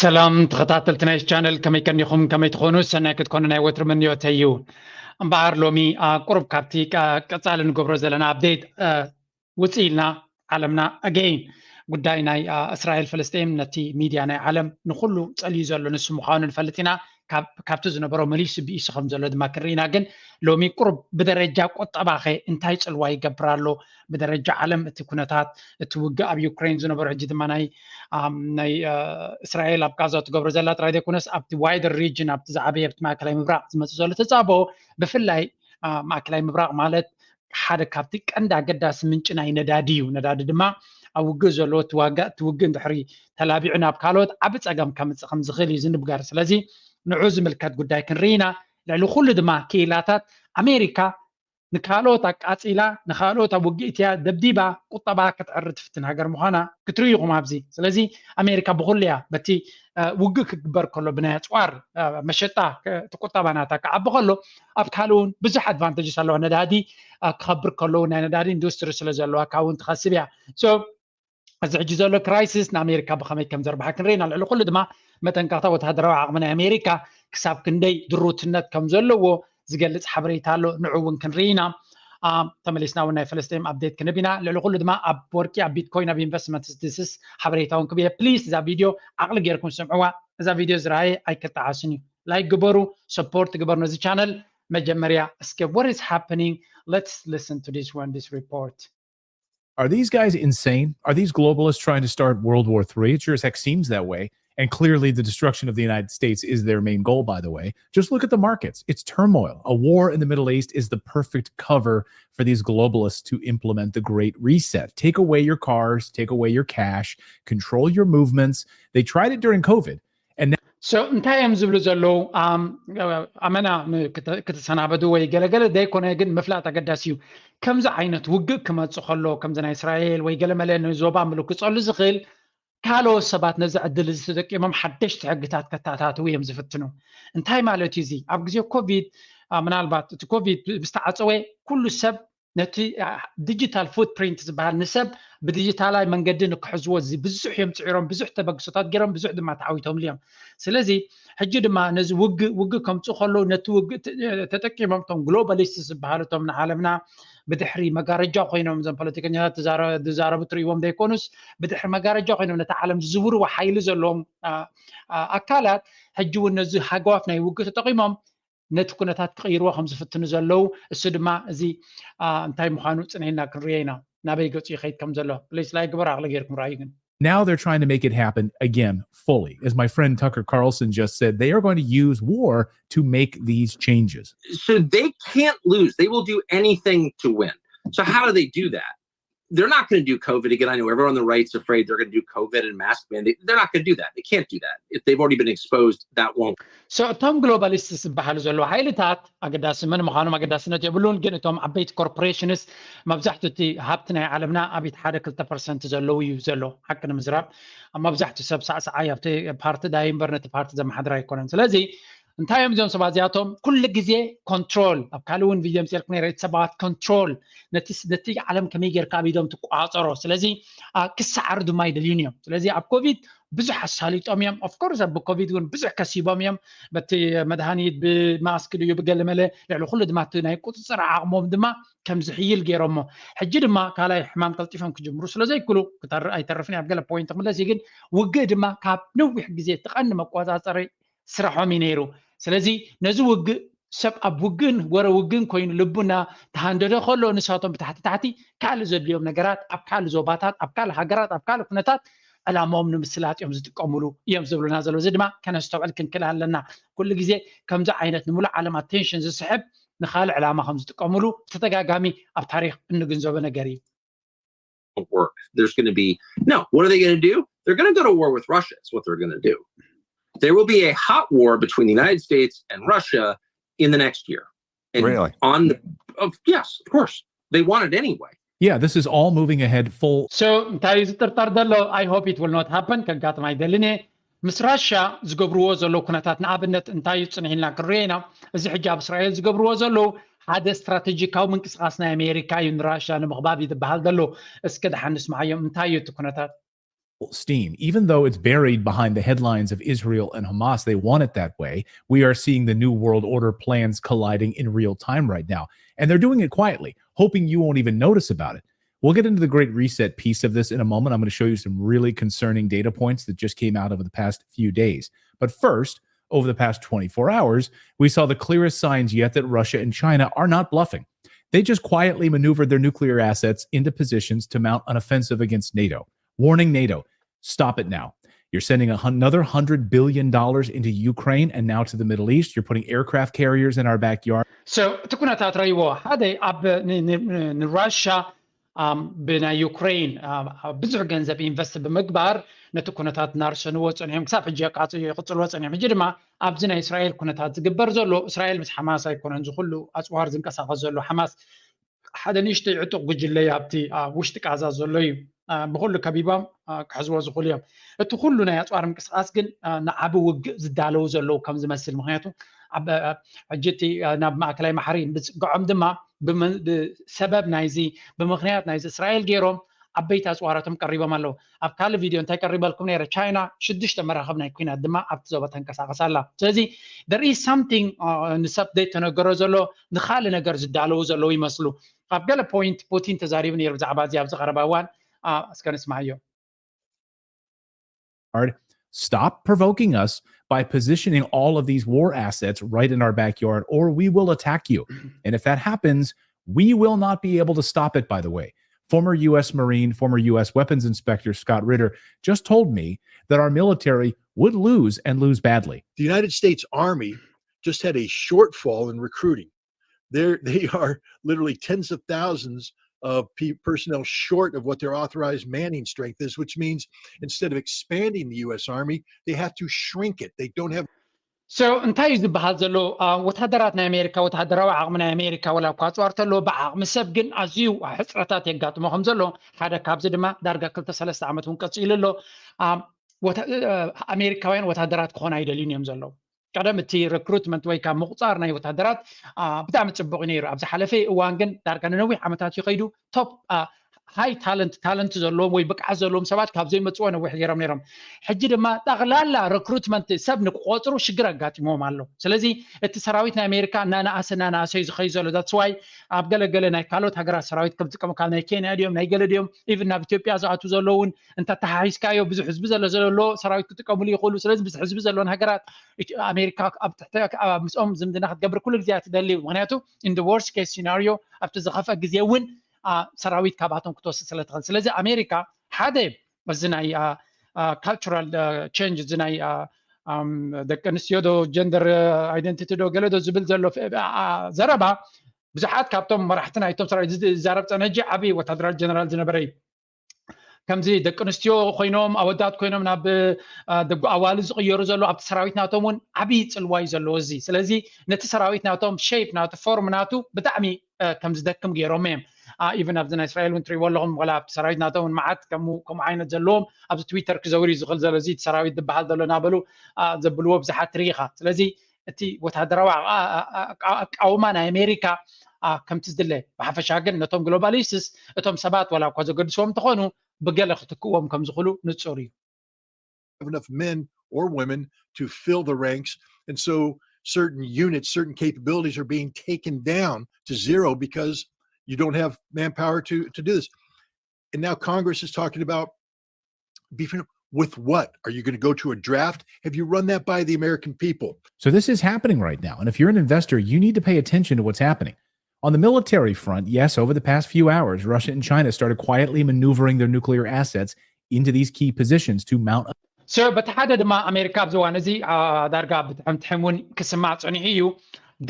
ሰላም ተኸታተልቲ ናይ ቻነል፣ ከመይ ቀኒኹም? ከመይ ትኾኑ? ሰናይ ክትኮኑ ናይ ወትሪ ምንዮተይ እዩ። እምበኣር ሎሚ ቁሩብ ካብቲ ቀጻሊ ንገብሮ ዘለና ኣፕዴት ውፅእ ኢልና ዓለምና ኣገይን ጉዳይ ናይ እስራኤል ፍልስጤም ነቲ ሚድያ ናይ ዓለም ንኩሉ ጸልዩ ዘሎ ንሱ ምዃኑ ንፈልጥ ኢና። ካብቲ ዝነበሮ መሊሱ ብኢሱ ከም ዘሎ ድማ ክንርኢ ኢና። ግን ሎሚ ቁሩብ ብደረጃ ቁጠባኸ እንታይ ጽልዋ ይገብር ኣሎ? ብደረጃ ዓለም እቲ ኩነታት፣ እቲ ውግእ ኣብ ዩክሬን ዝነበሮ፣ ሕጂ ድማ ናይ ናይ እስራኤል ኣብ ጋዛ ትገብሮ ዘላ ጥራይ ዘይኮነስ ኣብቲ ዋይደር ሪጅን ኣብቲ ዝዓበየ ኣብቲ ማእከላይ ምብራቕ ዝመጽእ ዘሎ ተጻብኦ፣ ብፍላይ ማእከላይ ምብራቕ ማለት ሓደ ካብቲ ቀንዲ ኣገዳሲ ምንጪ ናይ ነዳዲ እዩ። ነዳዲ ድማ ኣብ ውግእ ዘሎ እቲ ዋጋ እቲ ውግእ እንድሕሪ ተላቢዑ ናብ ካልኦት ዓቢ ጸገም ከምጽእ ከም ዝኽእል እዩ ዝንብገር። ስለዚ ንዑ ዝምልከት ጉዳይ ክንርኢ ኢና። ልዕሊ ኩሉ ድማ ክኢላታት ኣሜሪካ ንካልኦት ኣቃጺላ ንካልኦት ኣብ ውግእ እትያ ደብዲባ ቁጠባ ክትዕሪ ትፍትን ሃገር ምዃና ክትርእዩ ኢኹም ኣብዚ። ስለዚ ኣሜሪካ ብኹሉ እያ በቲ ውግእ ክግበር ከሎ ብናይ ኣጽዋር መሸጣ እቲ ቁጠባ ናታ ክዓቢ ከሎ ኣብ ካልእ እውን ብዙሕ ኣድቫንቴጅስ ኣለዋ። ነዳዲ ክኸብር ከለዉ ናይ ነዳዲ ኢንዱስትሪ ስለ ዘለዋ ካብ እውን ትኸስብ እያ። እዚ ሕጂ ዘሎ ክራይሲስ ንኣሜሪካ ብኸመይ ከም ዘርብሓ ክንርኢ ኢና። ልዕሊ ኩሉ ድማ መጠንቀቕታ ወተሃደራዊ ዓቕሚ ናይ ኣሜሪካ ክሳብ ክንደይ ድሩትነት ከም ዘለዎ ዝገልጽ ሓበሬታ ኣሎ። ንዑ እውን ክንርኢ ኢና። ተመሊስና እውን ናይ ፍልስጤም ኣፕዴት ክንህብ ኢና። ልዕሊ ኩሉ ድማ ኣብ ወርቂ ኣብ ቢትኮይን ኣብ ኢንቨስትመንት ዲስስ ሓበሬታ እውን ክብየ ፕሊስ እዛ ቪድዮ ዓቕሊ ጌርኩም ስምዕዋ። እዛ ቪድዮ ዝረኣየ ኣይክጠዓስን እዩ። ላይክ ግበሩ፣ ሰፖርት ግበሩ ነዚ ቻነል። መጀመርያ እስከ what is happening? Let's listen to this one, this report. Are these guys insane? Are these globalists trying to start World War Three? It sure as heck seems that way. And clearly, the destruction of the United States is their main goal, by the way. Just look at the markets. It's turmoil. A war in the Middle East is the perfect cover for these globalists to implement the Great Reset. Take away your cars, take away your cash, control your movements. They tried it during COVID. And now so እንታይ እዮም ዝብሉ ዘለዉ? ኣመና ክትሰናበዱ ወይ ገለገለ ዘይኮነ ግን ምፍላጥ ኣገዳሲ እዩ። ከምዚ ዓይነት ውግእ ክመፅእ ከሎ ከምዚ ናይ እስራኤል ወይ ገለመለ ንዞባ ምልክፀሉ ዝኽእል ካልኦት ሰባት ነዚ ዕድል እዚ ተጠቂሞም ሓደሽቲ ሕግታት ከተኣታትዉ እዮም ዝፍትኑ። እንታይ ማለት እዩ እዚ? ኣብ ግዜ ኮቪድ ምናልባት እቲ ኮቪድ ብዝተዓፀወ ኩሉ ሰብ ነቲ ዲጂታል ፉትፕሪንት ዝበሃል ንሰብ ብዲጂታላዊ መንገዲ ንክሕዝዎ ብዙሕ እዮም ፅዒሮም፣ ብዙሕ ተበግሶታት ገይሮም፣ ብዙሕ ድማ ተዓዊቶምሉ እዮም። ስለዚ ሕጂ ድማ ነዚ ውግእ ውግእ ከምፅኡ ከለዉ ነቲ ውግእ ተጠቂሞም እቶም ግሎባሊስት ዝበሃሉ እቶም ንዓለምና ብድሕሪ መጋረጃ ኮይኖም እዞም ፖለቲከኛታት ዝዛረቡ ትርእይዎም ዘይኮኑስ ብድሕሪ መጋረጃ ኮይኖም ነቲ ዓለም ዝዝውርዎ ሓይሊ ዘለዎም ኣካላት ሕጂ እውን ነዚ ሃገዋፍ ናይ ውግእ ተጠቂሞም ነቲ ኩነታት ክቕይርዎ ከም ዝፍትኑ ዘለዉ፣ እሱ ድማ እዚ እንታይ ምዃኑ ጽንሒና ክንርእዮ ኢና። ናበይ ገጹ ይኸይድ ከም ዘሎ ፕሊስ ላይክ ግበር፣ ኣቕሊ ጌርኩም ረኣዩ። ግን Now they're trying to make it happen again fully. As my friend Tucker Carlson just said, they are going to use war to make these changes. So they can't lose. They will do anything to win. So how do they do that? They're not going to do COVID again. I know everyone on the right's afraid they're going to do COVID and mask mandate. They're not going to do that. They can't do that. If they've already been exposed, that won't. So እቶም ግሎባሊስትስ ዝበሃሉ ዘለዉ ሓይልታት ኣገዳሲ መን ምዃኖም ኣገዳስነት የብሉን። ግን እቶም ዓበይቲ ኮርፖሬሽንስ መብዛሕትኡ እቲ ሃብቲ ናይ ዓለምና ኣብ ኢት ሓደ ክልተ ፐርሰንት ዘለዉ እዩ ዘሎ። ሓቂ ንምዝራብ ኣብ መብዛሕትኡ ሰብ ሳዕሳዓይ ኣብቲ ፓርቲ ዳይ እምበር ነቲ ፓርቲ ዘመሓድር ኣይኮነን። ስለዚ እንታይ እዮም እዞም ሰባት እዚኣቶም? ኩሉ ግዜ ኮንትሮል ኣብ ካልእ እውን ቪድዮ ምፅልኩ ነረ ሰባት ኮንትሮል ነቲ ዓለም ከመይ ጌርካ ኣብ ኢዶም ትቋፀሮ። ስለዚ ክሰዓሩ ድማ ይደልዩን እዮም። ስለዚ ኣብ ኮቪድ ብዙሕ ኣሳሊጦም እዮም። ኦፍኮርስ ኣብ ኮቪድ እውን ብዙሕ ከሲቦም እዮም። በቲ መድሃኒት ብማስክ ድዩ ብገለመለ ልዕሊ ኩሉ ድማ እቲ ናይ ቁፅፅር ዓቕሞም ድማ ከም ዝሕይል ገይሮሞ። ሕጂ ድማ ካልኣይ ሕማም ቀልጢፎም ክጅምሩ ስለ ዘይክሉ ኣይተርፍን ኣብ ገለ ፖይንት ክምለስ እዩ። ግን ውግእ ድማ ካብ ነዊሕ ግዜ ትቐኒ መቆፃፀሪ ስራሖም እዩ ነይሩ። ስለዚ ነዚ ውግእ ሰብ ኣብ ውግእን ወረ ውግእን ኮይኑ ልቡና ተሃንደደ ከሎ ንሳቶም ብታሕቲ ታሕቲ ካልእ ዘድልዮም ነገራት ኣብ ካልእ ዞባታት ኣብ ካልእ ሃገራት ኣብ ካልእ ኩነታት ዕላማኦም ንምስላጥ እዮም ዝጥቀምሉ እዮም ዝብሉና ዘሎ። እዚ ድማ ከነስተውዕል ክንክእል ኣለና። ኩሉ ግዜ ከምዚ ዓይነት ንሙሉእ ዓለም ኣቴንሽን ዝስሕብ ንካልእ ዕላማ ከም ዝጥቀምሉ ብተደጋጋሚ ኣብ ታሪክ እንግንዘቦ ነገር እዩ። Work. There's going to be no. What are they going to do? They're going to go to war with Russia. Is what they're going to do. There will be a hot war between the United States and Russia in the next year. And Really? On the of yes, of course they want it anyway. Yeah, this is all moving ahead full. So እንታይ እዩ ዝጥርጠር ዘሎ? I hope it will not happen። ከጋጥም ኣይደልን እየ። ምስ ራሻ ዝገብርዎ ዘለዉ ኩነታት ንኣብነት እንታይ እዩ ጽንሕ ኢልና ክንሪኦ ኢና። እዚ ሕጂ ኣብ እስራኤል ዝገብርዎ ዘለዉ ሓደ ስትራቴጂካዊ ምንቅስቃስ ናይ ኣሜሪካ እዩ ንራሻ ንምኽባብ እዩ ዝበሃል ዘሎ። እስከ ደሓን ንስምዓዮም እንታይ እዩ እቲ ኩነታት? steam. Even though it's buried behind the headlines of Israel and Hamas, they want it that way. We are seeing the New World Order plans colliding in real time right now. And they're doing it quietly, hoping you won't even notice about it. We'll get into the Great Reset piece of this in a moment. I'm going to show you some really concerning data points that just came out over the past few days. But first, over the past twenty-four hours, we saw the clearest signs yet that Russia and China are not bluffing. They just quietly maneuvered their nuclear assets into positions to mount an offensive against NATO. Warning NATO, stop it now. You're sending a hun- another hundred billion dollars into Ukraine and now to the Middle East. You're putting aircraft carriers in our backyard. So እቲ ኩነታት ረይዎ ሓደ ኣብ ን- ን- ን- ንራሻ ኣም፣ ብናይ ዩክሬን ኣም፣ ብዙሕ ገንዘብ ኢንቨስት ብምግባር ነቲ ኩነታት እናርሰንዎ ጸኒሖም ክሳብ ሕጂ የቃጽ- ይቕጽልዎ ጸኒሖም። ሕጂ ድማ ኣብዚ ናይ እስራኤል ኩነታት ዝግበር ዘሎ እስራኤል ምስ ሓማስ ኣይኮነን ዝኩሉ ኣጽዋር ዝንቀሳቐስ ዘሎ ሓማስ ሓደ ንእሽተይ ዕጡቕ ጉጅለ እዩ ኣብቲ ኣብ ውሽጢ ቃዛ ዘሎ እዩ። አ፣ ብኹሉ ከቢቦም አ፣ ክሕዝዎ ዝኽእሉ እዮም። እቲ ኩሉ ናይ ኣፅዋር ምንቅስቃስ ግን አ፣ ንዓቢ ውግእ ዝዳለዉ ዘለዉ ከም ዝመስል፣ ምክንያቱ ኣብ አ፣ ሕጂ እቲ አ፣ ናብ ማእከላይ ማሕሪ ብፅግዖም ድማ ብመ- ብሰበብ ናይዚ ብምክንያት ናይዚ እስራኤል ገይሮም ዓበይቲ ኣፅዋራቶም ቀሪቦም ኣለዉ። ኣብ ካልእ ቪድዮ እንታይ ቀሪበልኩም ነይረ? ቻይና ሽዱሽተ መራኽብ ናይ ኩናት ድማ ኣብቲ ዞባ ተንቀሳቐስ ኣላ። ስለዚ there is something አ፣ ንሰብ ዘይተነገሮ ዘሎ ንካልእ ነገር ዝዳለዉ ዘለዉ ይመስሉ። ኣብ ገለ ፖይንት ፑቲን ተዛሪቡ ነይሩ ብዛዕባ እዚ ኣብዚ ቀረባ እዋን አ፣ እስከ ንስማዓዮ። Stop provoking us by positioning all of these war assets right in our backyard, or we will attack you. And if that happens, we will not be able to stop it, by the way. Former U S Marine, former U S Weapons Inspector Scott Ritter just told me that our military would lose and lose badly. The United States Army just had a shortfall in recruiting. They're, they are literally tens of thousands of pe- personnel short of what their authorized manning strength is, which means instead of expanding the U S Army, they have to shrink it. They don't have So እንታይ እዩ ዝበሃል ዘሎ? አ፣ ወታደራት ናይ ኣሜሪካ፣ ወታደራዊ ዓቕሚ ናይ ኣሜሪካ፣ ወላ እኳ ኣፅዋር ተለዎ፣ ብዓቕሚ ሰብ ግን ኣዝዩ ሕፅረታት የጋጥሞ ከም ዘሎ፣ ሓደ ካብዚ ድማ ዳርጋ ክልተ ሰለስተ ዓመት እውን ቀፂሉ ኣሎ። አ፣ ወታ- አ፣ ኣሜሪካውያን ወታደራት ክኾኑ ኣይደልዩን እዮም ዘለዉ። ቀደም እቲ ሪክሩትመንት ወይ ካብ ምቁፃር ናይ ወታደራት አ፣ ብጣዕሚ ፅቡቅ እዩ ነይሩ። ኣብ ዝሓለፈ እዋን ግን ዳርጋ ንነዊሕ ዓመታት እዩ ከይዱ። ቶፕ ሃይ ታለንት ታለንት ዘለዎም ወይ ብቅዓት ዘለዎም ሰባት ካብ ዘይመፅዎ ነዊሕ ገይሮም ነይሮም። ሕጂ ድማ ጠቕላላ ሪክሩትመንት ሰብ ንክቆፅሩ ሽግር ኣጋጢሞም ኣሎ። ስለዚ እቲ ሰራዊት ናይ ኣሜሪካ እናነኣሰ እናነኣሰ እዩ ዝኸይ ዘሎ። ዛትስ ዋይ ኣብ ገለገለ ናይ ካልኦት ሃገራት ሰራዊት ከም ዝጥቀሙ ካብ ናይ ኬንያ ድዮም ናይ ገለ ድዮም ኢቭን ናብ ኢትዮጵያ ዝኣቱ ዘለዉ እውን እንተተሓሒዝካዮ ብዙሕ ህዝቢ ዘሎ ዘሎ ሰራዊት ክጥቀምሉ ይኽእሉ። ስለዚ ብዙሕ ህዝቢ ዘለዎን ሃገራት ኢትዮ- ኣሜሪካ ኣብ ትሕቲ ኣብ ምስኦም ዝምድና ክትገብር ኩሉ ግዜ እያ ትደሊ። ምክንያቱ in the worst case scenario ኣብቲ ዝኸፍአ ግዜ እውን አ፣ ሰራዊት ካብኣቶም ክትወስድ ስለ ትኽእል። ስለዚ ኣሜሪካ ሓደ እዚ ናይ ካልቸራል ቸንጅ እዚ ናይ አ፣ ኣም፣ ደቂ ኣንስትዮ ዶ ጀንደር ኣይደንቲቲ ዶ ገለ ዶ ዝብል ዘሎ አ፣ አ፣ ዘረባ ብዙሓት ካብቶም መራሕቲ ናይቶም ሰራዊት ዝዛረብ ፀነ ሕጂ ዓብዪ ወታደራዊ ጀነራል ዝነበረ እዩ። ከምዚ ደቂ ኣንስትዮ ኮይኖም ኣወዳት ኮይኖም ናብ አ፣ ደጉ ኣዋልድ ዝቕየሩ ዘሎ ኣብቲ ሰራዊት ናቶም እውን ዓብዪ ፅልዋ እዩ ዘለዎ እዚ። ስለዚ ነቲ ሰራዊት ናቶም ሼፕ ናቱ ፎርም ናቱ ብጣዕሚ አ፣ ከም ዝደክም ገይሮም እዮም። ኢቨን ኣብዚ ናይ እስራኤል እውን ትሪእዎ ኣለኹም፣ ዋላ ኣብቲ ሰራዊት ናቶም እውን መዓት ከምኡ ከምኡ ዓይነት ዘለዎም ኣብዚ ትዊተር ክዘውር እዩ ዝኽእል ዘሎ እዚ እቲ ሰራዊት ዝበሃል ዘሎ እናበሉ አ፣ ዘብልዎ ብዙሓት ትርኢ ኢኻ። ስለዚ እቲ ወታደራዊ ኣቃ- ኣቃ- ኣቃውማ ናይ ኣሜሪካ አ፣ ከምቲ ዝድለ ብሓፈሻ ግን ነቶም ግሎባሊስትስ እቶም ሰባት ዋላ እኳ ዘገድስዎም እንተኾኑ ብገለ ክትክእዎም ከም ዝኽእሉ ንፁር እዩ። have enough men or women to fill the ranks. And so certain units, certain capabilities are being taken down to zero because you don't have manpower to, to do this. And now Congress is talking about beefing up with what? Are you going to go to a draft? Have you run that by the American people? So this is happening right now. And if you're an investor, you need to pay attention to what's happening. On the military front, yes, over the past few hours, Russia and China started quietly maneuvering their nuclear assets into these key positions to mount So በቲ ሓደ ድማ ኣሜሪካ ኣብዚ እዋን እዚ አ፣ ዳርጋ ብትሕምትሕም እውን ክስማዕ ፀኒሑ እዩ።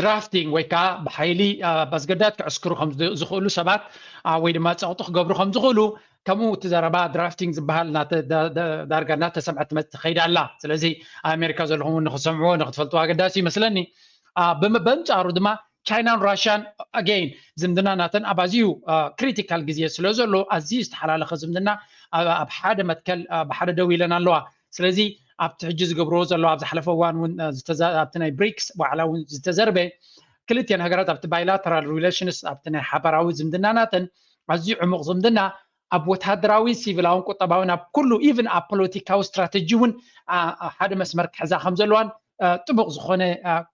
ድራፍቲንግ ወይ ከዓ ብሓይሊ አ፣ ብኣስገዳድ ክዕስክሩ ከም ዝ- ዝኽእሉ ሰባት አ፣ ወይ ድማ ፀቕጢ ክገብሩ ከም ዝኽእሉ ከምኡ እቲ ዘረባ ድራፍቲንግ ዝበሃል እናተ- ዳ- ዳ- ዳርጋ እናተሰምዐት ትመፅእ ትኸይድ ኣላ። ስለዚ ኣብ ኣሜሪካ ዘለኹም እውን ንክሰምዕዎ ንክትፈልጥዎ ኣገዳሲ ይመስለኒ። አ፣ ብም- በንፃሩ ድማ ቻይናን ራሽያን ኣገይን ዝምድና ናተን ኣብ ኣዝዩ ክሪቲካል ግዜ ስለ ዘሎ ኣዝዩ ዝተሓላለኸ ዝምድና ኣብ ኣብ ሓደ መትከል አ፣ ብሓደ ደው ኢለን ኣለዋ። ስለዚ ኣብቲ ሕጂ ዝገብርዎ ዘለዋ ኣብ ዝሓለፈ እዋን እውን አ፣ ዝተዛ- ኣብቲ ናይ ብሪክስ ዋዕላ እውን ዝተዘርበ ክልቲኤን ሃገራት ኣብቲ ባይላተራል ሪሌሽንስ ኣብቲ ናይ ሓበራዊ ዝምድና ናተን ኣዝዩ ዕሙቕ ዝምድና ኣብ ወታደራዊ፣ ሲቪላውን ቁጠባውን ኣብ ኩሉ ኢቭን ኣብ ፖለቲካዊ ስትራተጂ እውን ሓደ መስመር ክሕዛ ከም ዘለዋን ጥቡቕ ዝኾነ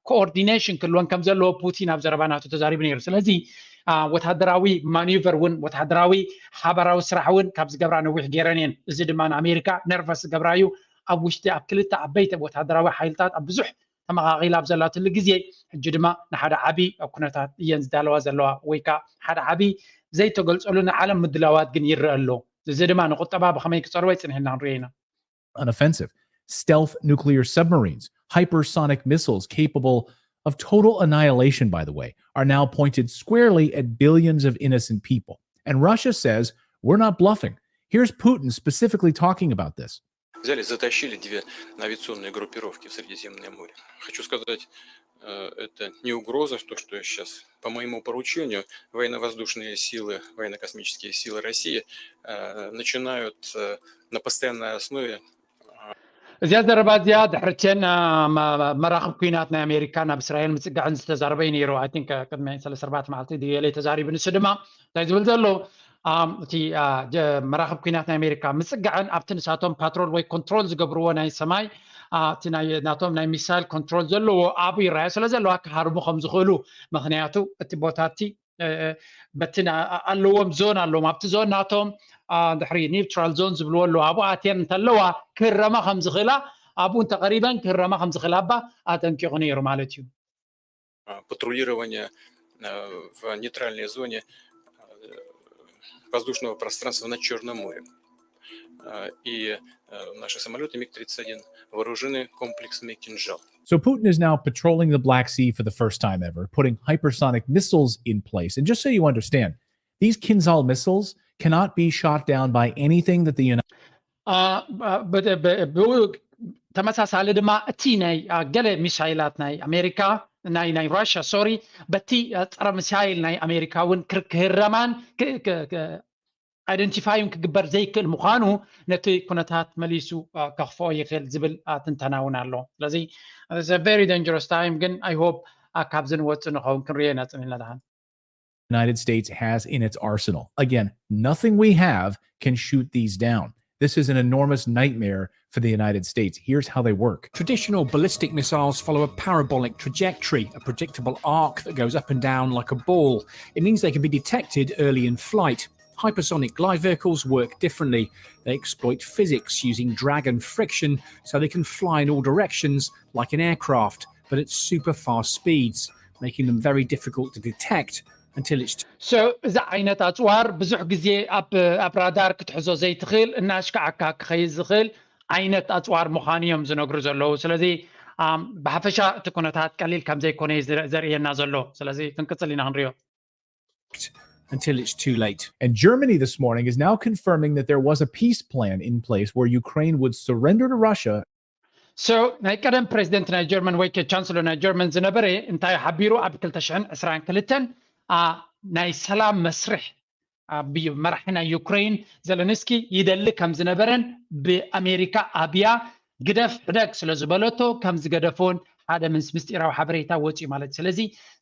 ኮኦርዲኔሽን ክህልወን ከም ዘለዎ ፑቲን ኣብ ዘረባ ናቱ ተዛሪቡ ነይሩ። ስለዚ ወታደራዊ ማኒቨር እውን ወታደራዊ ሓባራዊ ስራሕ እውን ካብ ዝገብራ ነዊሕ ገይረን እየን። እዚ ድማ ንኣሜሪካ ነርቨስ ዝገብራ እዩ። ኣብ ውሽጢ ኣብ ክልተ ዓበይቲ ወታደራዊ ሓይልታት ኣብ ብዙሕ ተመቓቒላ ኣብ ዘላትሉ ግዜ ሕጂ ድማ ንሓደ ዓቢ ኩነታት እየን ዝዳለዋ ዘለዋ ወይ ከዓ ሓደ ዓቢ ዘይተገልጸሉ ንዓለም ምድላዋት ግን ይረአ ኣሎ። እዚ ድማ ንቁጠባ ብኸመይ ክጸልዎ ይጽንሕና ክንሪኦ ኢና። An offensive, stealth nuclear submarines, hypersonic missiles capable of total annihilation, by the way, are now pointed squarely at billions of innocent people. And Russia says, "We're not bluffing." Here's Putin specifically talking about this. Взяли, затащили две авиационные группировки в Средиземное море. Хочу сказать, э, это не угроза, то, что сейчас по моему поручению военно-воздушные силы, военно-космические силы России э, начинают э, на постоянной основе እዚኣ ዘረባ እዚኣ ድሕርተን መራኽብ ኩናት ናይ ኣሜሪካ ናብ እስራኤል ምፅጋዕን ዝተዛረበ እዩ ነይሩ። I think ቅድሚ ሰለስተ ኣርባዕተ መዓልቲ ድየለ ተዛሪቡ። ንሱ ድማ እንታይ ዝብል ዘሎ እቲ መራኽብ ኩናት ናይ ኣሜሪካ ምፅጋዕን ኣብቲ ንሳቶም ፓትሮል ወይ ኮንትሮል ዝገብርዎ ናይ ሰማይ ናቶም ናይ ሚሳይል ኮንትሮል ዘለዎ ኣብኡ ይረኣዩ ስለ ዘለዋ ክሃርሙ ከም ዝኽእሉ፣ ምክንያቱ እቲ ቦታ እቲ በቲ ኣለዎም ዞን ኣለዎም ኣብቲ ዞን ናቶም ድሕሪ ኒውትራል ዞን ዝብልዎ ኣለዉ ኣብኡ ኣትየን እንተለዋ ክህረማ ከም ዝኽእላ ኣብኡ እንተቐሪበን ክህረማ ከም ዝኽእላ እባ ኣጠንቂቑ ነይሩ ማለት እዩ። Патрулирование в нейтральной зоне воздушного пространства над Черным морем. И наши самолеты МиГ-тридцать один вооружены комплексами «Кинжал». So Putin is now patrolling the Black Sea for the first time ever, putting hypersonic missiles in place. And just so you understand, these Kinzhal missiles cannot be shot down by anything that the United ብኡ ተመሳሳሊ ድማ እቲ ናይ ገለ ሚሳይላት ናይ ኣሜሪካ ናይ ናይ ራሽያ ሶሪ በቲ ፀረ ሚሳይል ናይ ኣሜሪካ እውን ክህረማን ኣይደንቲፋይ ክግበር ዘይክእል ምዃኑ ነቲ ኩነታት መሊሱ ከኽፍኦ ይኽእል ዝብል ትንተና እውን ኣሎ። ስለዚ very dangerous time ግን I hope ካብዚ ንወፅእ ንኸውን ክንሪኦ ኢና ፅኒልና ደሓን። United States has in its arsenal. Again, nothing we have can shoot these down. This is an enormous nightmare for the United States. Here's how they work. Traditional ballistic missiles follow a parabolic trajectory, a predictable arc that goes up and down like a ball. It means they can be detected early in flight. Hypersonic glide vehicles work differently. They exploit physics using drag and friction so they can fly in all directions like an aircraft, but at super fast speeds, making them very difficult to detect. So እዚ ዓይነት ኣፅዋር ብዙሕ ግዜ ኣብ ራዳር ክትሕዞ ዘይትኽእል እናሽካዓካ ክኸይድ ዝኽእል ዓይነት ኣፅዋር ምዃኑ እዮም ዝነግሩ ዘለዉ። ስለዚ ብሓፈሻ እቲ ኩነታት ቀሊል ከም ዘይኮነ ዘርእየና ዘሎ። ስለዚ ክንቅፅል ኢና ክንሪኦ። Until it's too late. And Germany this morning is now confirming that there was a peace plan in place where Ukraine would surrender to Russia. So ናይ ቀደም ፕሬዚደንት ናይ ጀርመን ወይ ቻንስለር ናይ ጀርመን ዝነበረ እንታይ ሓቢሩ ኣብ ክልተ ሽሕን ዕስራን ክልተን ናይ ሰላም መስርሕ መራሒ ናይ ዩክሬን ዘለንስኪ ይደሊ ከም ዝነበረን ብኣሜሪካ ኣብያ ግደፍ ሕደግ ስለ ዝበለቶ ከም ዝገደፎን ሓደ ምስ ምስጢራዊ ሓበሬታ ወፂኡ ማለት እዩ። ስለዚ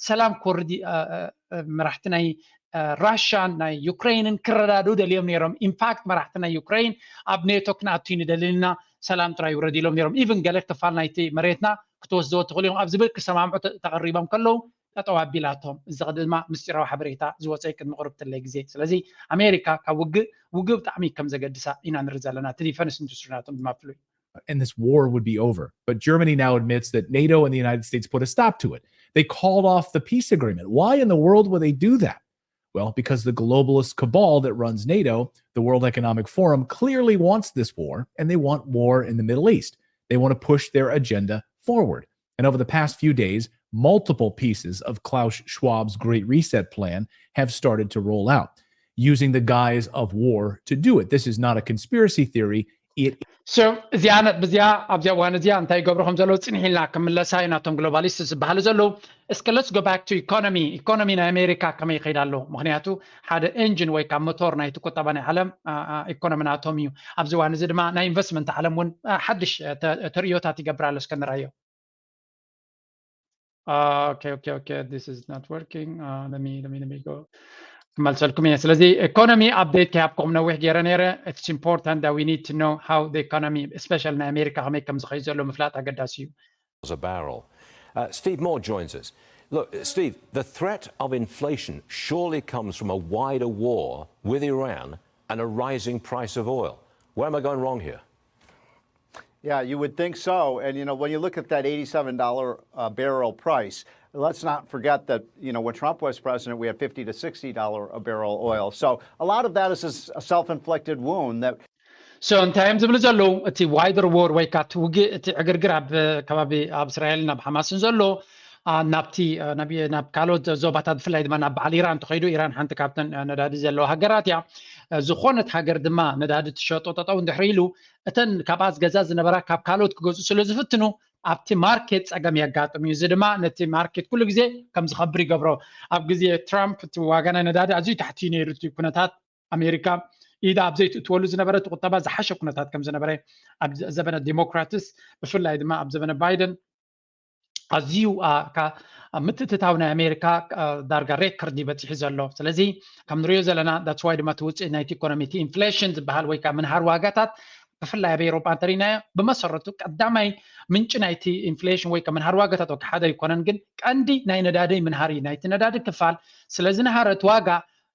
ሰላም ኮርዲ መራሕቲ ናይ ራሽያን ናይ ዩክሬንን ክረዳድኡ ደልዮም ነይሮም። ኢንፋክት መራሕቲ ናይ ዩክሬን ኣብ ኔቶ ክንኣቱ ንደሊ ኢና ሰላም ጥራይ ውረድ ኢሎም ነይሮም። ኢቭን ገለ ክፋል ናይቲ መሬትና ክትወስድዎ ትኽእሉ እዮም ኣብ ዝብል ክሰማምዑ ተቐሪቦም ከለዉ ጠጠው ኣቢላቶም። እዚ ድማ ምስጢራዊ ሓበሬታ ዝወፀ ቅድሚ ቁርብ ትለይ ግዜ። ስለዚ ኣሜሪካ ካብ ውግእ ውግእ ብጣዕሚ ከም ዘገድሳ ኢና ንርኢ ዘለና። እቲ ዲፈንስ ኢንዱስትሪ ናቶም ድማ ፍሉይ and this war would be over. But Germany now admits that NATO and the United States put a stop to it. They called off the peace agreement. Why in the world would they do that? Well, because the globalist cabal that runs NATO, the World Economic Forum, clearly wants this war, and they want war in the Middle East. They want to push their agenda forward. And over the past few days, multiple pieces of Klaus Schwab's Great Reset plan have started to roll out, using the guise of war to do it. This is not a conspiracy theory. So እዚኣ ነጥቢ እዚኣ ኣብዚኣ እዋን እዚኣ እንታይ ይገብሩ ከም ዘለዉ ፅንሕ ኢልና ክምለሳ እዩ ናቶም ግሎባሊስት ዝበሃሉ ዘለዉ። እስከ let's go back to economy. ኢኮኖሚ ናይ ኣሜሪካ ከመይ ይኸይድ ኣሎ? ምክንያቱ ሓደ ኤንጂን ወይ ካብ ሞቶር ናይቲ ቁጠባ ናይ ዓለም ኢኮኖሚ ናቶም እዩ። ኣብዚ እዋን እዚ ድማ ናይ ኢንቨስትመንት ዓለም እውን ሓድሽ ተርእዮታት ይገብር ኣሎ። እስከ ንራዮ። Uh, okay, okay, okay. This is not working. Uh, let me, let me, let me go. ክመልሰልኩም እየ። ስለዚ ኢኮኖሚ ኣፕዴት ከይሃብኩም ነዊሕ ገይረ ነይረ። It's important that we need to know how the economy, especially ናይ ኣሜሪካ ከመይ ከም ዝኸይድ ዘሎ ምፍላጥ ኣገዳሲ እዩ። A barrel. Uh, Steve Moore joins us. Look, Steve, the threat of inflation surely comes from a wider war with Iran and a rising price of oil. Where am I going wrong here? Yeah, you would think so. And you know, when you look at that eighty-seven dollar a barrel price, let's not forget that you know when Trump was president, we had fifty to sixty dollar a barrel oil. So a lot of that is a self-inflicted wound that So እንታይ እዮም ዝብሉ ዘለዉ? እቲ wider war ወይ ከዓ እቲ ውግእ፣ እቲ ዕግርግር ኣብ ከባቢ ኣብ እስራኤልን ኣብ ሓማስን ዘሎ ናብቲ ናብ ካልኦት ዞባታት ብፍላይ ድማ ናብ በዓል ኢራን እንተኸይዱ፣ ኢራን ሓንቲ ካብተን ነዳዲ ዘለዋ ሃገራት እያ። ዝኾነት ሃገር ድማ ነዳዲ ትሸጦ ጠጠው እንድሕር ኢሉ፣ እተን ካብኣ ዝገዛ ዝነበራ ካብ ካልኦት ክገዝኡ ስለ ዝፍትኑ ኣብቲ ማርኬት ፀገም የጋጥም እዩ። እዚ ድማ ነቲ ማርኬት ኩሉ ግዜ ከም ዝኸብር ይገብሮ። ኣብ ግዜ ትራምፕ እቲ ዋጋ ናይ ነዳዲ ኣዝዩ ታሕቲ እዩ ነይሩ። እቲ ኩነታት ኣሜሪካ ኢዳ ኣብ ዘይትእትወሉ ዝነበረ እቲ ቁጠባ ዝሓሸ ኩነታት ከም ዝነበረ ኣብ ዘበነ ዲሞክራትስ ብፍላይ ድማ ኣብ ዘበነ ባይደን ኣዝዩ ምትእትታው ናይ ኣሜሪካ ዳርጋ ሬከርድ እዩ በፂሑ ዘሎ። ስለዚ ከም ንሪኦ ዘለና that's why ድማ እቲ ውፅኢት ናይቲ ኢኮኖሚ እቲ ኢንፍሌሽን ዝበሃል ወይ ከዓ ምንሃር ዋጋታት ብፍላይ ኣብ ኤሮጳ እንተሪናዮ ብመሰረቱ ቀዳማይ ምንጪ ናይቲ ኢንፍሌሽን ወይ ከዓ ምንሃር ዋጋታት ወካ ሓደ ኣይኮነን፣ ግን ቀንዲ ናይ ነዳዲ ምንሃር እዩ። ናይቲ ነዳዲ ክፋል ስለ ዝነሃረ እቲ ዋጋ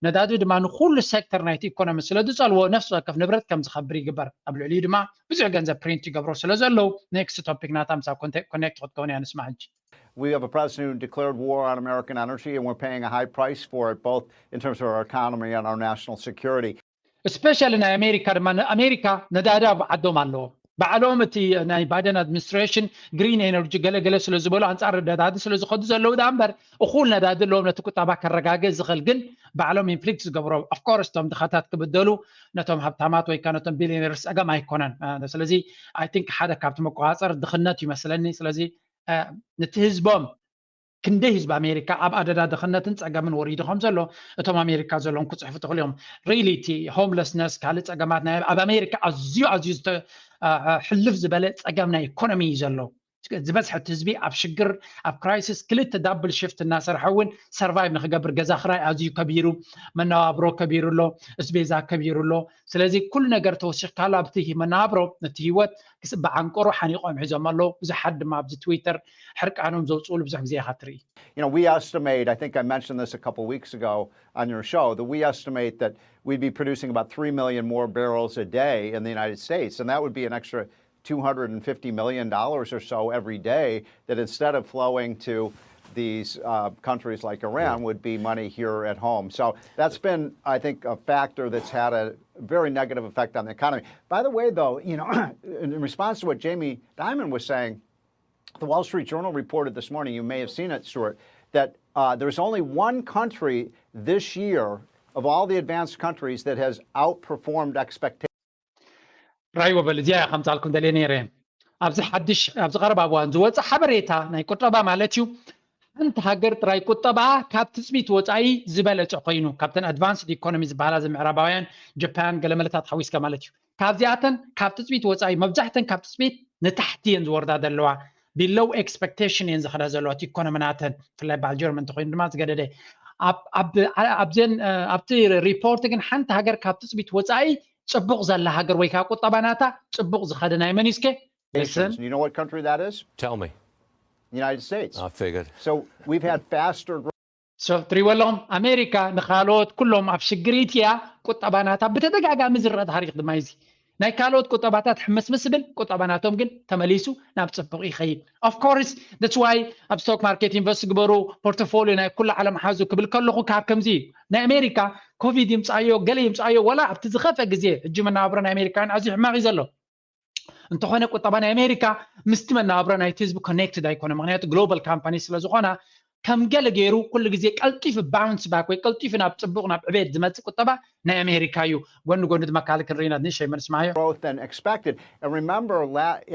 ነዳዲ ድማ ንኩሉ ሴክተር ናይቲ ኢኮኖሚ ስለ ዝፀልዎ ነፍሲ ወከፍ ንብረት ከም ዝኸብር ይግበር። ኣብ ልዕሊኡ ድማ ብዙሕ ገንዘብ ፕሪንት ይገብሮ ስለ ዘለዉ ኔክስት ቶፒክ ናታ ምሳ ኮኔክት ክትከውን እያ። ንስማዕ ሕጂ። We have a president who declared war on American energy, and we're paying a high price for it, both in terms of our economy and our national security. ስፔሻሊ ናይ ኣሜሪካ ድማ ኣሜሪካ ነዳዲ ኣብ ዓዶም ኣለዎም። ባዕሎም እቲ ናይ ባይደን ኣድሚኒስትሬሽን ግሪን ኤነርጂ ገለ ገለ ስለ ዝበሉ ኣንፃር ነዳዲ ስለ ዝኸዱ ዘለዉ ዳ እምበር እኹል ነዳዲ ኣለዎም ነቲ ቁጠባ ከረጋግእ ዝኽእል፣ ግን ባዕሎም ኢንፍሊክት ዝገብሮ ኦፍኮርስ እቶም ድኻታት ክብደሉ ነቶም ሃብታማት ወይ ከዓ ነቶም ቢሊዮነርስ ፀገም ኣይኮነን። ስለዚ ኣይ ቲንክ ሓደ ካብቲ መቆፃፀር ድኽነት እዩ መስለኒ። ስለዚ ነቲ ህዝቦም ክንደይ ህዝቢ ኣሜሪካ ኣብ ኣደዳ ድኽነትን ፀገምን ወሪዱ ከም ዘሎ እቶም ኣሜሪካ ዘለዎም ክፅሕፉ ትኽእሉ እዮም። ሪሊ እቲ ሆምለስነስ ካልእ ፀገማት ናይ ኣብ ኣሜሪካ ኣዝዩ ኣዝዩ ሕልፍ ዝበለ ፀገም ናይ ኢኮኖሚ እዩ ዘሎ። ዝበዝሐ እቲ ህዝቢ ኣብ ሽግር ኣብ ክራይሲስ ክልተ ዳብል ሽፍት እናሰርሐ እውን ሰርቫይቭ ንክገብር ገዛ ክራይ ኣዝዩ ከቢሩ፣ መነባብሮ ከቢሩ ኣሎ፣ እስቤዛ ከቢሩ ኣሎ። ስለዚ ኩሉ ነገር ተወሲኽካሉ ኣብቲ መነባብሮ ነቲ ህይወት ብዓንቀሮ ሓኒቆም ሒዞም ኣለዉ። ብዙሓት ድማ ኣብዚ ትዊተር ሕርቃኖም ዘውፅኡሉ ብዙሕ ግዜ ኢኻ ትርኢ። You know, we estimate, I think I mentioned this a couple weeks ago on your show, that we estimate that we'd be producing about three million more barrels a day in the United States. And that would be an extra two hundred fifty million dollars or so every day that instead of flowing to these uh, countries like Iran would be money here at home. So that's been, I think, a factor that's had a very negative effect on the economy. By the way, though, you know, in response to what Jamie Dimon was saying, the Wall Street Journal reported this morning, you may have seen it, Stuart, that uh, there's only one country this year of all the advanced countries that has outperformed expectations. ራይዎ በል እዚኣ ከምፃልኩም ደልየ ነይረ። ኣብዚ ሓድሽ ኣብዚ ቀረባ እዋን ዝወፀ ሓበሬታ ናይ ቁጠባ ማለት እዩ። ሓንቲ ሃገር ጥራይ ቁጠባ ካብ ትፅቢት ወፃኢ ዝበለፀ ኮይኑ ካብተን ኣድቫንስድ ኢኮኖሚ ዝበሃላ ምዕራባውያን ጀፓን ገለመለታት ሓዊስካ ማለት እዩ። ካብዚኣተን ካብ ትፅቢት ወፃኢ መብዛሕተን ካብ ትፅቢት ንታሕቲ እየን ዝወርዳ ዘለዋ። ቢሎው ኤክስፐክቴሽን እየን ዝኸዳ ዘለዋ እቲ ኢኮኖሚ ናተን ብፍላይ በዓል ጀርመን እንተኮይኑ ድማ ዝገደደ። ኣብዘን ኣብቲ ሪፖርት ግን ሓንቲ ሃገር ካብ ትፅቢት ወፃኢ ፅቡቕ ዘላ ሃገር ወይ ከዓ ቁጠባ ናታ ፅቡቕ ዝኸደ ናይ መን እዩ እስከ? You know what country that is? Tell me. United States. I figured. So we've had faster growth. ትሪዎ ኣለኹም ኣሜሪካ ንካልኦት ኩሎም ኣብ ሽግር ኢትያ ቁጠባ ናታ ብተደጋጋሚ ዝረአ ታሪክ ድማ እዚ ናይ ካልኦት ቁጠባታት ሕምስምስ ብል ቁጠባ ናቶም ግን ተመሊሱ ናብ ፅቡቕ ይኸይድ። Of course that's why ኣብ ስቶክ ማርኬት ኢንቨስት ግበሩ፣ ፖርቶፎሊዮ ናይ ኩሉ ዓለም ሓዙ ክብል ከለኹ ካብ ከምዚ እዩ። ናይ ኣሜሪካ ኮቪድ ይምፃዮ ገለ ይምፃዮ ወላ ኣብቲ ዝኸፍአ ግዜ ሕጂ መናብሮ ናይ ኣሜሪካውያን ኣዝዩ ሕማቕ እዩ ዘሎ። እንተኾነ ቁጠባ ናይ ኣሜሪካ ምስቲ መነባብሮ ናይቲ ህዝቢ ኮኔክትድ ኣይኮነ። ምክንያቱ ግሎባል ካምፓኒ ስለ ዝኾና ከም ገለ ገይሩ ኩሉ ግዜ ቀልጢፉ ባውንስ ባክ ወይ ቀልጢፉ ናብ ፅቡቕ ናብ ዕቤት ዝመፅእ ቁጠባ ናይ ኣሜሪካ እዩ። ጎኒ ጎኒ ድማ ካልእ ክንርኢና ንእሽተይ መንስማዮ። Growth than expected. And remember,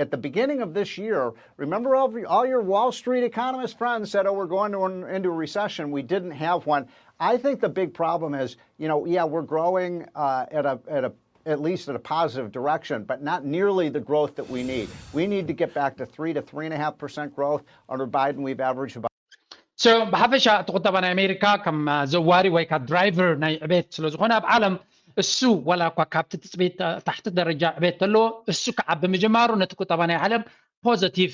at the beginning of this year, remember all, all your Wall Street economist friends said, "Oh, we're going to, into a recession." We didn't have one. I think the big problem is, you know, yeah, we're growing uh, at a at a at least in a positive direction, but not nearly the growth that we need. We need to get back to three to three and a half percent growth. Under Biden, we've averaged about So ብሓፈሻ እቲ ቁጠባ ናይ ኣሜሪካ ከም ዘዋሪ ወይ ከዓ ድራይቨር ናይ ዕቤት ስለዝኾነ ኣብ ዓለም እሱ ዋላ እኳ ካብቲ ትፅቢት ታሕቲ ደረጃ ዕቤት ተለዎ እሱ ክዓቢ ምጅማሩ ነቲ ቁጠባ ናይ ዓለም ፖዘቲቭ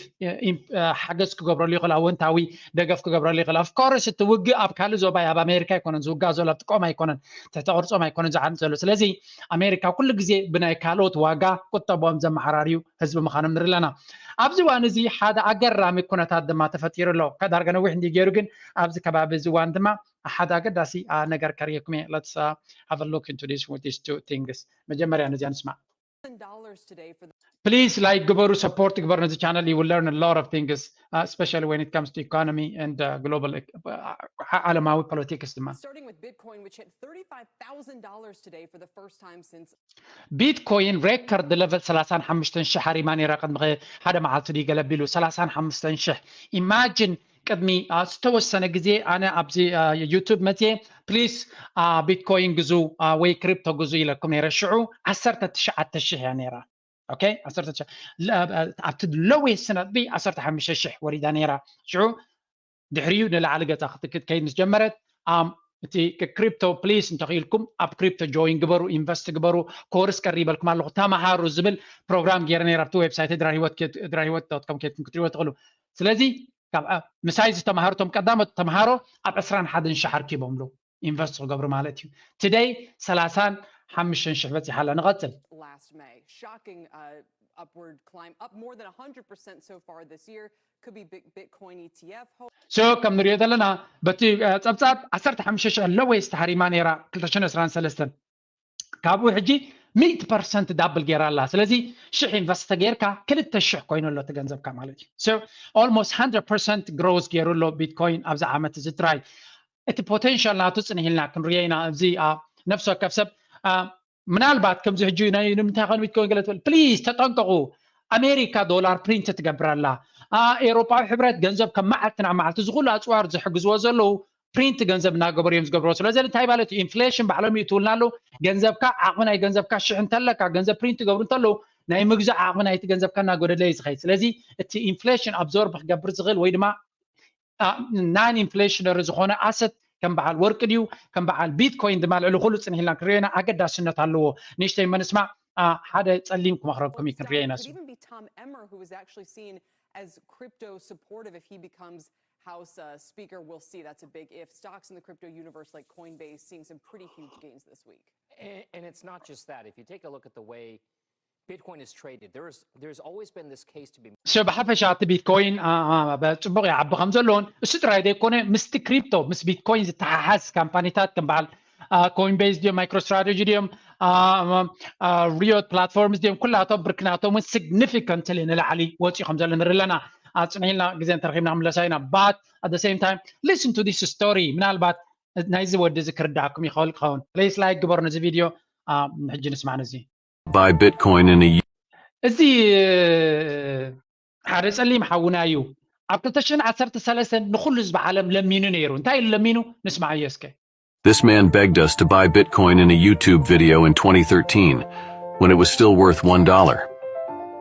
ሓገዝ ክገብረሉ ይኽእል፣ ኣወንታዊ ደገፍ ክገብረሉ ይኽእል። ኦፍኮርስ እቲ ውግእ ኣብ ካልእ ዞባ ኣብ ኣሜሪካ ኣይኮነን ዝውጋእ ዘሎ፣ ኣብ ጥቆም ኣይኮነን፣ ትሕተ ቅርጾም ኣይኮነን ዝዓንጽ ዘሎ። ስለዚ ኣሜሪካ ኩሉ ግዜ ብናይ ካልኦት ዋጋ ቁጠቦም ዘመሓራርዩ ህዝቢ ምዃኖም ንርኢ ኣለና። ኣብዚ እዋን እዚ ሓደ ኣገራሚ ኩነታት ድማ ተፈጢሩ ኣሎ። ከዳርገ ነዊሕ እንዲ ገይሩ ግን ኣብዚ ከባቢ እዚ እዋን ድማ ሓደ ኣገዳሲ ነገር ከርእየኩም እየ። Let's have a look into this with these two things። መጀመርያ ነዚኣ ንስማዕ። Please like ግበሩ፣ support ግበሩ ነዚ channel። You will learn a lot of things, uh, especially when it comes to economy and uh, global ec- uh, ዓለማዊ politics ድማ። Starting with Bitcoin, which hit thirty-five thousand dollars today for the first time since ቢትኮይን ሬከርድ ለቨል ሰላሳን ሓሙሽተን ሽሕ ሃሪማ ነይራ። ቅድሚ ኸ- ሓደ መዓልቲ ድዩ ገለ ቢሉ ሰላሳን ሓሙሽተን ሽሕ። ኢማጂን ቅድሚ አ፣ ዝተወሰነ ግዜ ኣነ ኣብዚ አ፣ ዩቱብ መፅየ ፕሊስ አ፣ ቢትኮይን ግዙ አ፣ ወይ ክሪፕቶ ግዙ ኢለኩም ነይረ። ሽዑ ዓሰርተ ትሽዓተ ሽሕ እያ ነይራ። ኦኬ፣ ዓሰርተ ትሽዓተ ለ- አ፣ ኣብቲ ሎዌስት ነጥቢ ዓሰርተ ሓሙሽተ ሽሕ ወሪዳ ነይራ። ሽዑ ድሕሪኡ ንላዕሊ ገፃ ክትከይድ ምስ ጀመረት ኣም፣ እቲ ክሪፕቶ ፕሊስ እንተኽኢልኩም ኣብ ክሪፕቶ ጆይን ግበሩ፣ ኢንቨስት ግበሩ፣ ኮርስ ቀሪበልኩም ኣለኹ ተመሃሩ ዝብል ፕሮግራም ገይረ ነይረ ኣብቲ ዌብሳይት ድራር ህይወት ኬት- ድራር ህይወት ዶት ኮም ኬትኩም ክትሪዎ ትኽእሉ። ስለዚ ካብ ኣ- ምሳይ ዝተምሃሩ እቶም ቀዳሞት ተምሃሮ ኣብ ዕስራን ሓደን ሽሕ ኣርኪቦምሉ ኢንቨስት ክገብሩ ማለት እዩ። ትደይ ሰላሳን ሓሙሽተን ሽሕ በፂሓ ኣላ። ንቐፅል። last May. Shocking uh, upward climb, up more than one hundred percent so far this year. Could be big Bitcoin E T F. Ho- ሶ ከም ንሪኦ ዘለና በቲ እ፣ ፀብፃብ ዓሰርተ ሓሙሽተ ሽሕ ለወይስ ተሃሪማ ነይራ ክልተ ሽሕን ዕስራን ሰለስተን። ካብኡ ሕጂ ሚእቲ ፐርሰንት ዳብል ገይራ ኣላ። ስለዚ ሽሕ ኢንቨስት ተገይርካ ክልተ ሽሕ ኮይኑ ኣሎ እቲ ገንዘብካ ማለት እዩ። So almost hundred percent growth ገይሩ ኣሎ ቢትኮይን ኣብዚ ዓመት እዚ ጥራይ። እቲ ፖቴንሻል ናቱ ፅንሕ ኢልና ክንሪኦ ኢና። እዚ አ፣ ነፍሲ ወከፍ ሰብ አ፣ ምናልባት ከምዚ ሕጂ ናይ ንምንታይ ኸን ቢትኮይን ገለ ትብል ፕሊዝ ተጠንቀቑ። ኣሜሪካ ዶላር ፕሪንት ትገብር ኣላ። አ፣ ኤውሮጳዊ ሕብረት ገንዘብ ከም መዓልቲ ናብ መዓልቲ ዝኹሉ ኣፅዋር ዝሕግዝዎ ዘለዉ ፕሪንት ገንዘብ እናገበሩ እዮም ዝገብርዎ። ስለዚ እንታይ ማለት እዩ? ኢንፍሌሽን ባዕሎም ይእትውልና ኣለዉ። ገንዘብካ ዓቕሚ ናይ ገንዘብካ ሽሕ እንተለካ ገንዘብ ፕሪንት ይገብሩ እንተለዉ ናይ ምግዛእ ዓቕሚ ናይቲ ገንዘብካ እናጎደለ እዩ ዝኸይድ። ስለዚ እቲ ኢንፍሌሽን ኣብዞርብ ክገብር ዝኽእል ወይ ድማ ናን ኢንፍሌሽነሪ ዝኾነ ኣሰት ከም በዓል ወርቂ ድዩ ከም በዓል ቢትኮይን ድማ ልዕሊ ኩሉ ፅንሕ ኢልና ክንሪኦ ኢና። ኣገዳስነት ኣለዎ። ንእሽተይ መንስማዕ አ፣ ሓደ ፀሊም ክመኽረኩም እዩ ክንሪኦ ኢና። Could even be Tom Emmer, who was actually seen as crypto supportive if he becomes House uh, Speaker. We'll see. That's a big if. Stocks in the crypto universe like Coinbase seeing some pretty huge gains this week. And, and it's not just that. If you take a look at the way Bitcoin is traded, there's there's always been this case to be ሶ ብሓፈሻ እቲ ቢትኮይን አ፣ አ፣ አ፣ ፅቡቅ ይዓቢ ከም ዘለዎን እሱ ጥራይ ዘይኮነ ምስቲ ክሪፕቶ ምስ ቢትኮይን ዝተሓሓዝ ካምፓኒታት ከም በዓል ኮይንቤዝ ድዮም፣ ማይክሮ ስትራቴጂ ድዮም፣ ሪዮት ፕላትፎርምስ ድዮም፣ ኩላቶም ብርክናቶም እውን ሲግኒፊካንትሊ ንላዕሊ ወፂኡ ከም ዘሎ ንርኢ ኣለና። ኣብ ፅንሒልና ግዜ እንተረኪብና ክምለሳ ኢና። But at the same time listen to this story። ምናልባት ናይዚ ወዲ እዚ ክርዳእኩም ይኽእል ክኸውን። ፕሊስ ላይክ ግበሩ ነዚ ቪድዮ። ሕጂ ንስማዕ ነዚ። Buy Bitcoin in a እዚ ሓደ ፀሊም ሓውና እዩ። ኣብ ክልተ ሽሕን ዓሰርተ ሰለስተን ንኹሉ ህዝቢ ዓለም ለሚኑ ነይሩ። እንታይ ኢሉ ለሚኑ? ንስማዓዮ እስከ። This man begged us to buy Bitcoin in a YouTube video in twenty thirteen, when it was still worth one dollar.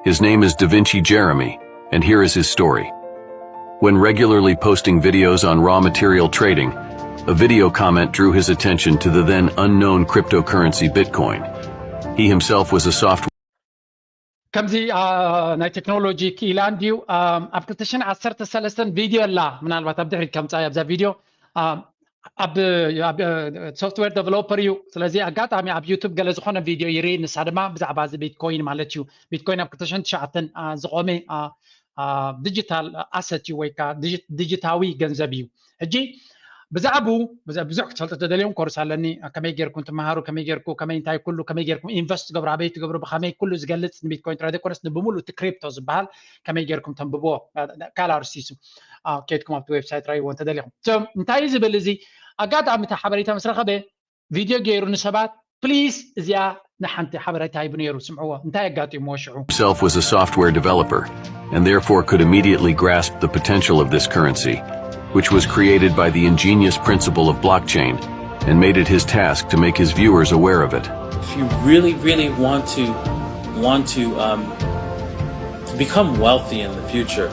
His name is Da Vinci Jeremy, and here is his story. When regularly posting videos on raw material trading, a video comment drew his attention to the then unknown cryptocurrency Bitcoin. He himself was a software ከምዚ አ፣ ናይ ቴክኖሎጂ ክኢላ እንድዩ። አ፣ ኣብ ክልተ ሽሕን ዓሰርተ ሰለስተን ቪድዮ ኣላ፣ ምናልባት ኣብ ድሕሪት ከምፃ ኣብዛ ቪድዮ አ፣ ኣብ ኣብ ሶፍትዌር ዴቨሎፐር እዩ። ስለዚ ኣጋጣሚ ኣብ ዩቱብ ገለ ዝኾነ ቪድዮ ይርኢ፣ ንሳ ድማ ብዛዕባ እዚ ቢትኮይን ማለት እዩ። ቢትኮይን ኣብ ክልተ ሽሕን ትሽዓተን አ፣ ዝቆመ አ፣ አ፣ ዲጂታል ኣሰት እዩ ወይ ከዓ ዲጂ- ዲጂታዊ ገንዘብ እዩ። ሕጂ ብዛዕቡ ብዙ ክትፈልጡ ተደልዮም ኮርስ ኣለኒ። ከመይ ጌርኩም ትመሃሩ፣ ከመይ ጌርኩ ከመይ እንታይ ኩሉ ከመይ ጌርኩም ኢንቨስት ትገብሩ፣ ኣበይ ትገብሩ፣ ብከመይ ኩሉ ዝገልፅ ንቢትኮይን ጥራይ ዘይኮነስ ንብሙሉ እቲ ክሪፕቶ ዝበሃል ከመይ ጌርኩም ተንብብዎ። ካልእ ኣርሲሱ ኬድኩም ኣብቲ ዌብሳይት ራይዎ እንተደሊኹም። So እንታይ ዝብል እዚ ኣጋጣሚ እቲ ሓበሬታ ምስ ረኸበ ቪድዮ ገይሩ ንሰባት ፕሊስ እዚኣ ንሓንቲ ሓበሬታ ሂቡ ነይሩ። ስምዕዎ እንታይ ኣጋጢምዎ ሽዑ። himself was a software developer and therefore could immediately grasp the potential of this currency, which was created by the ingenious principle of blockchain and made it his task to make his viewers aware of it. If you really, really want to want to um, to become wealthy in the future,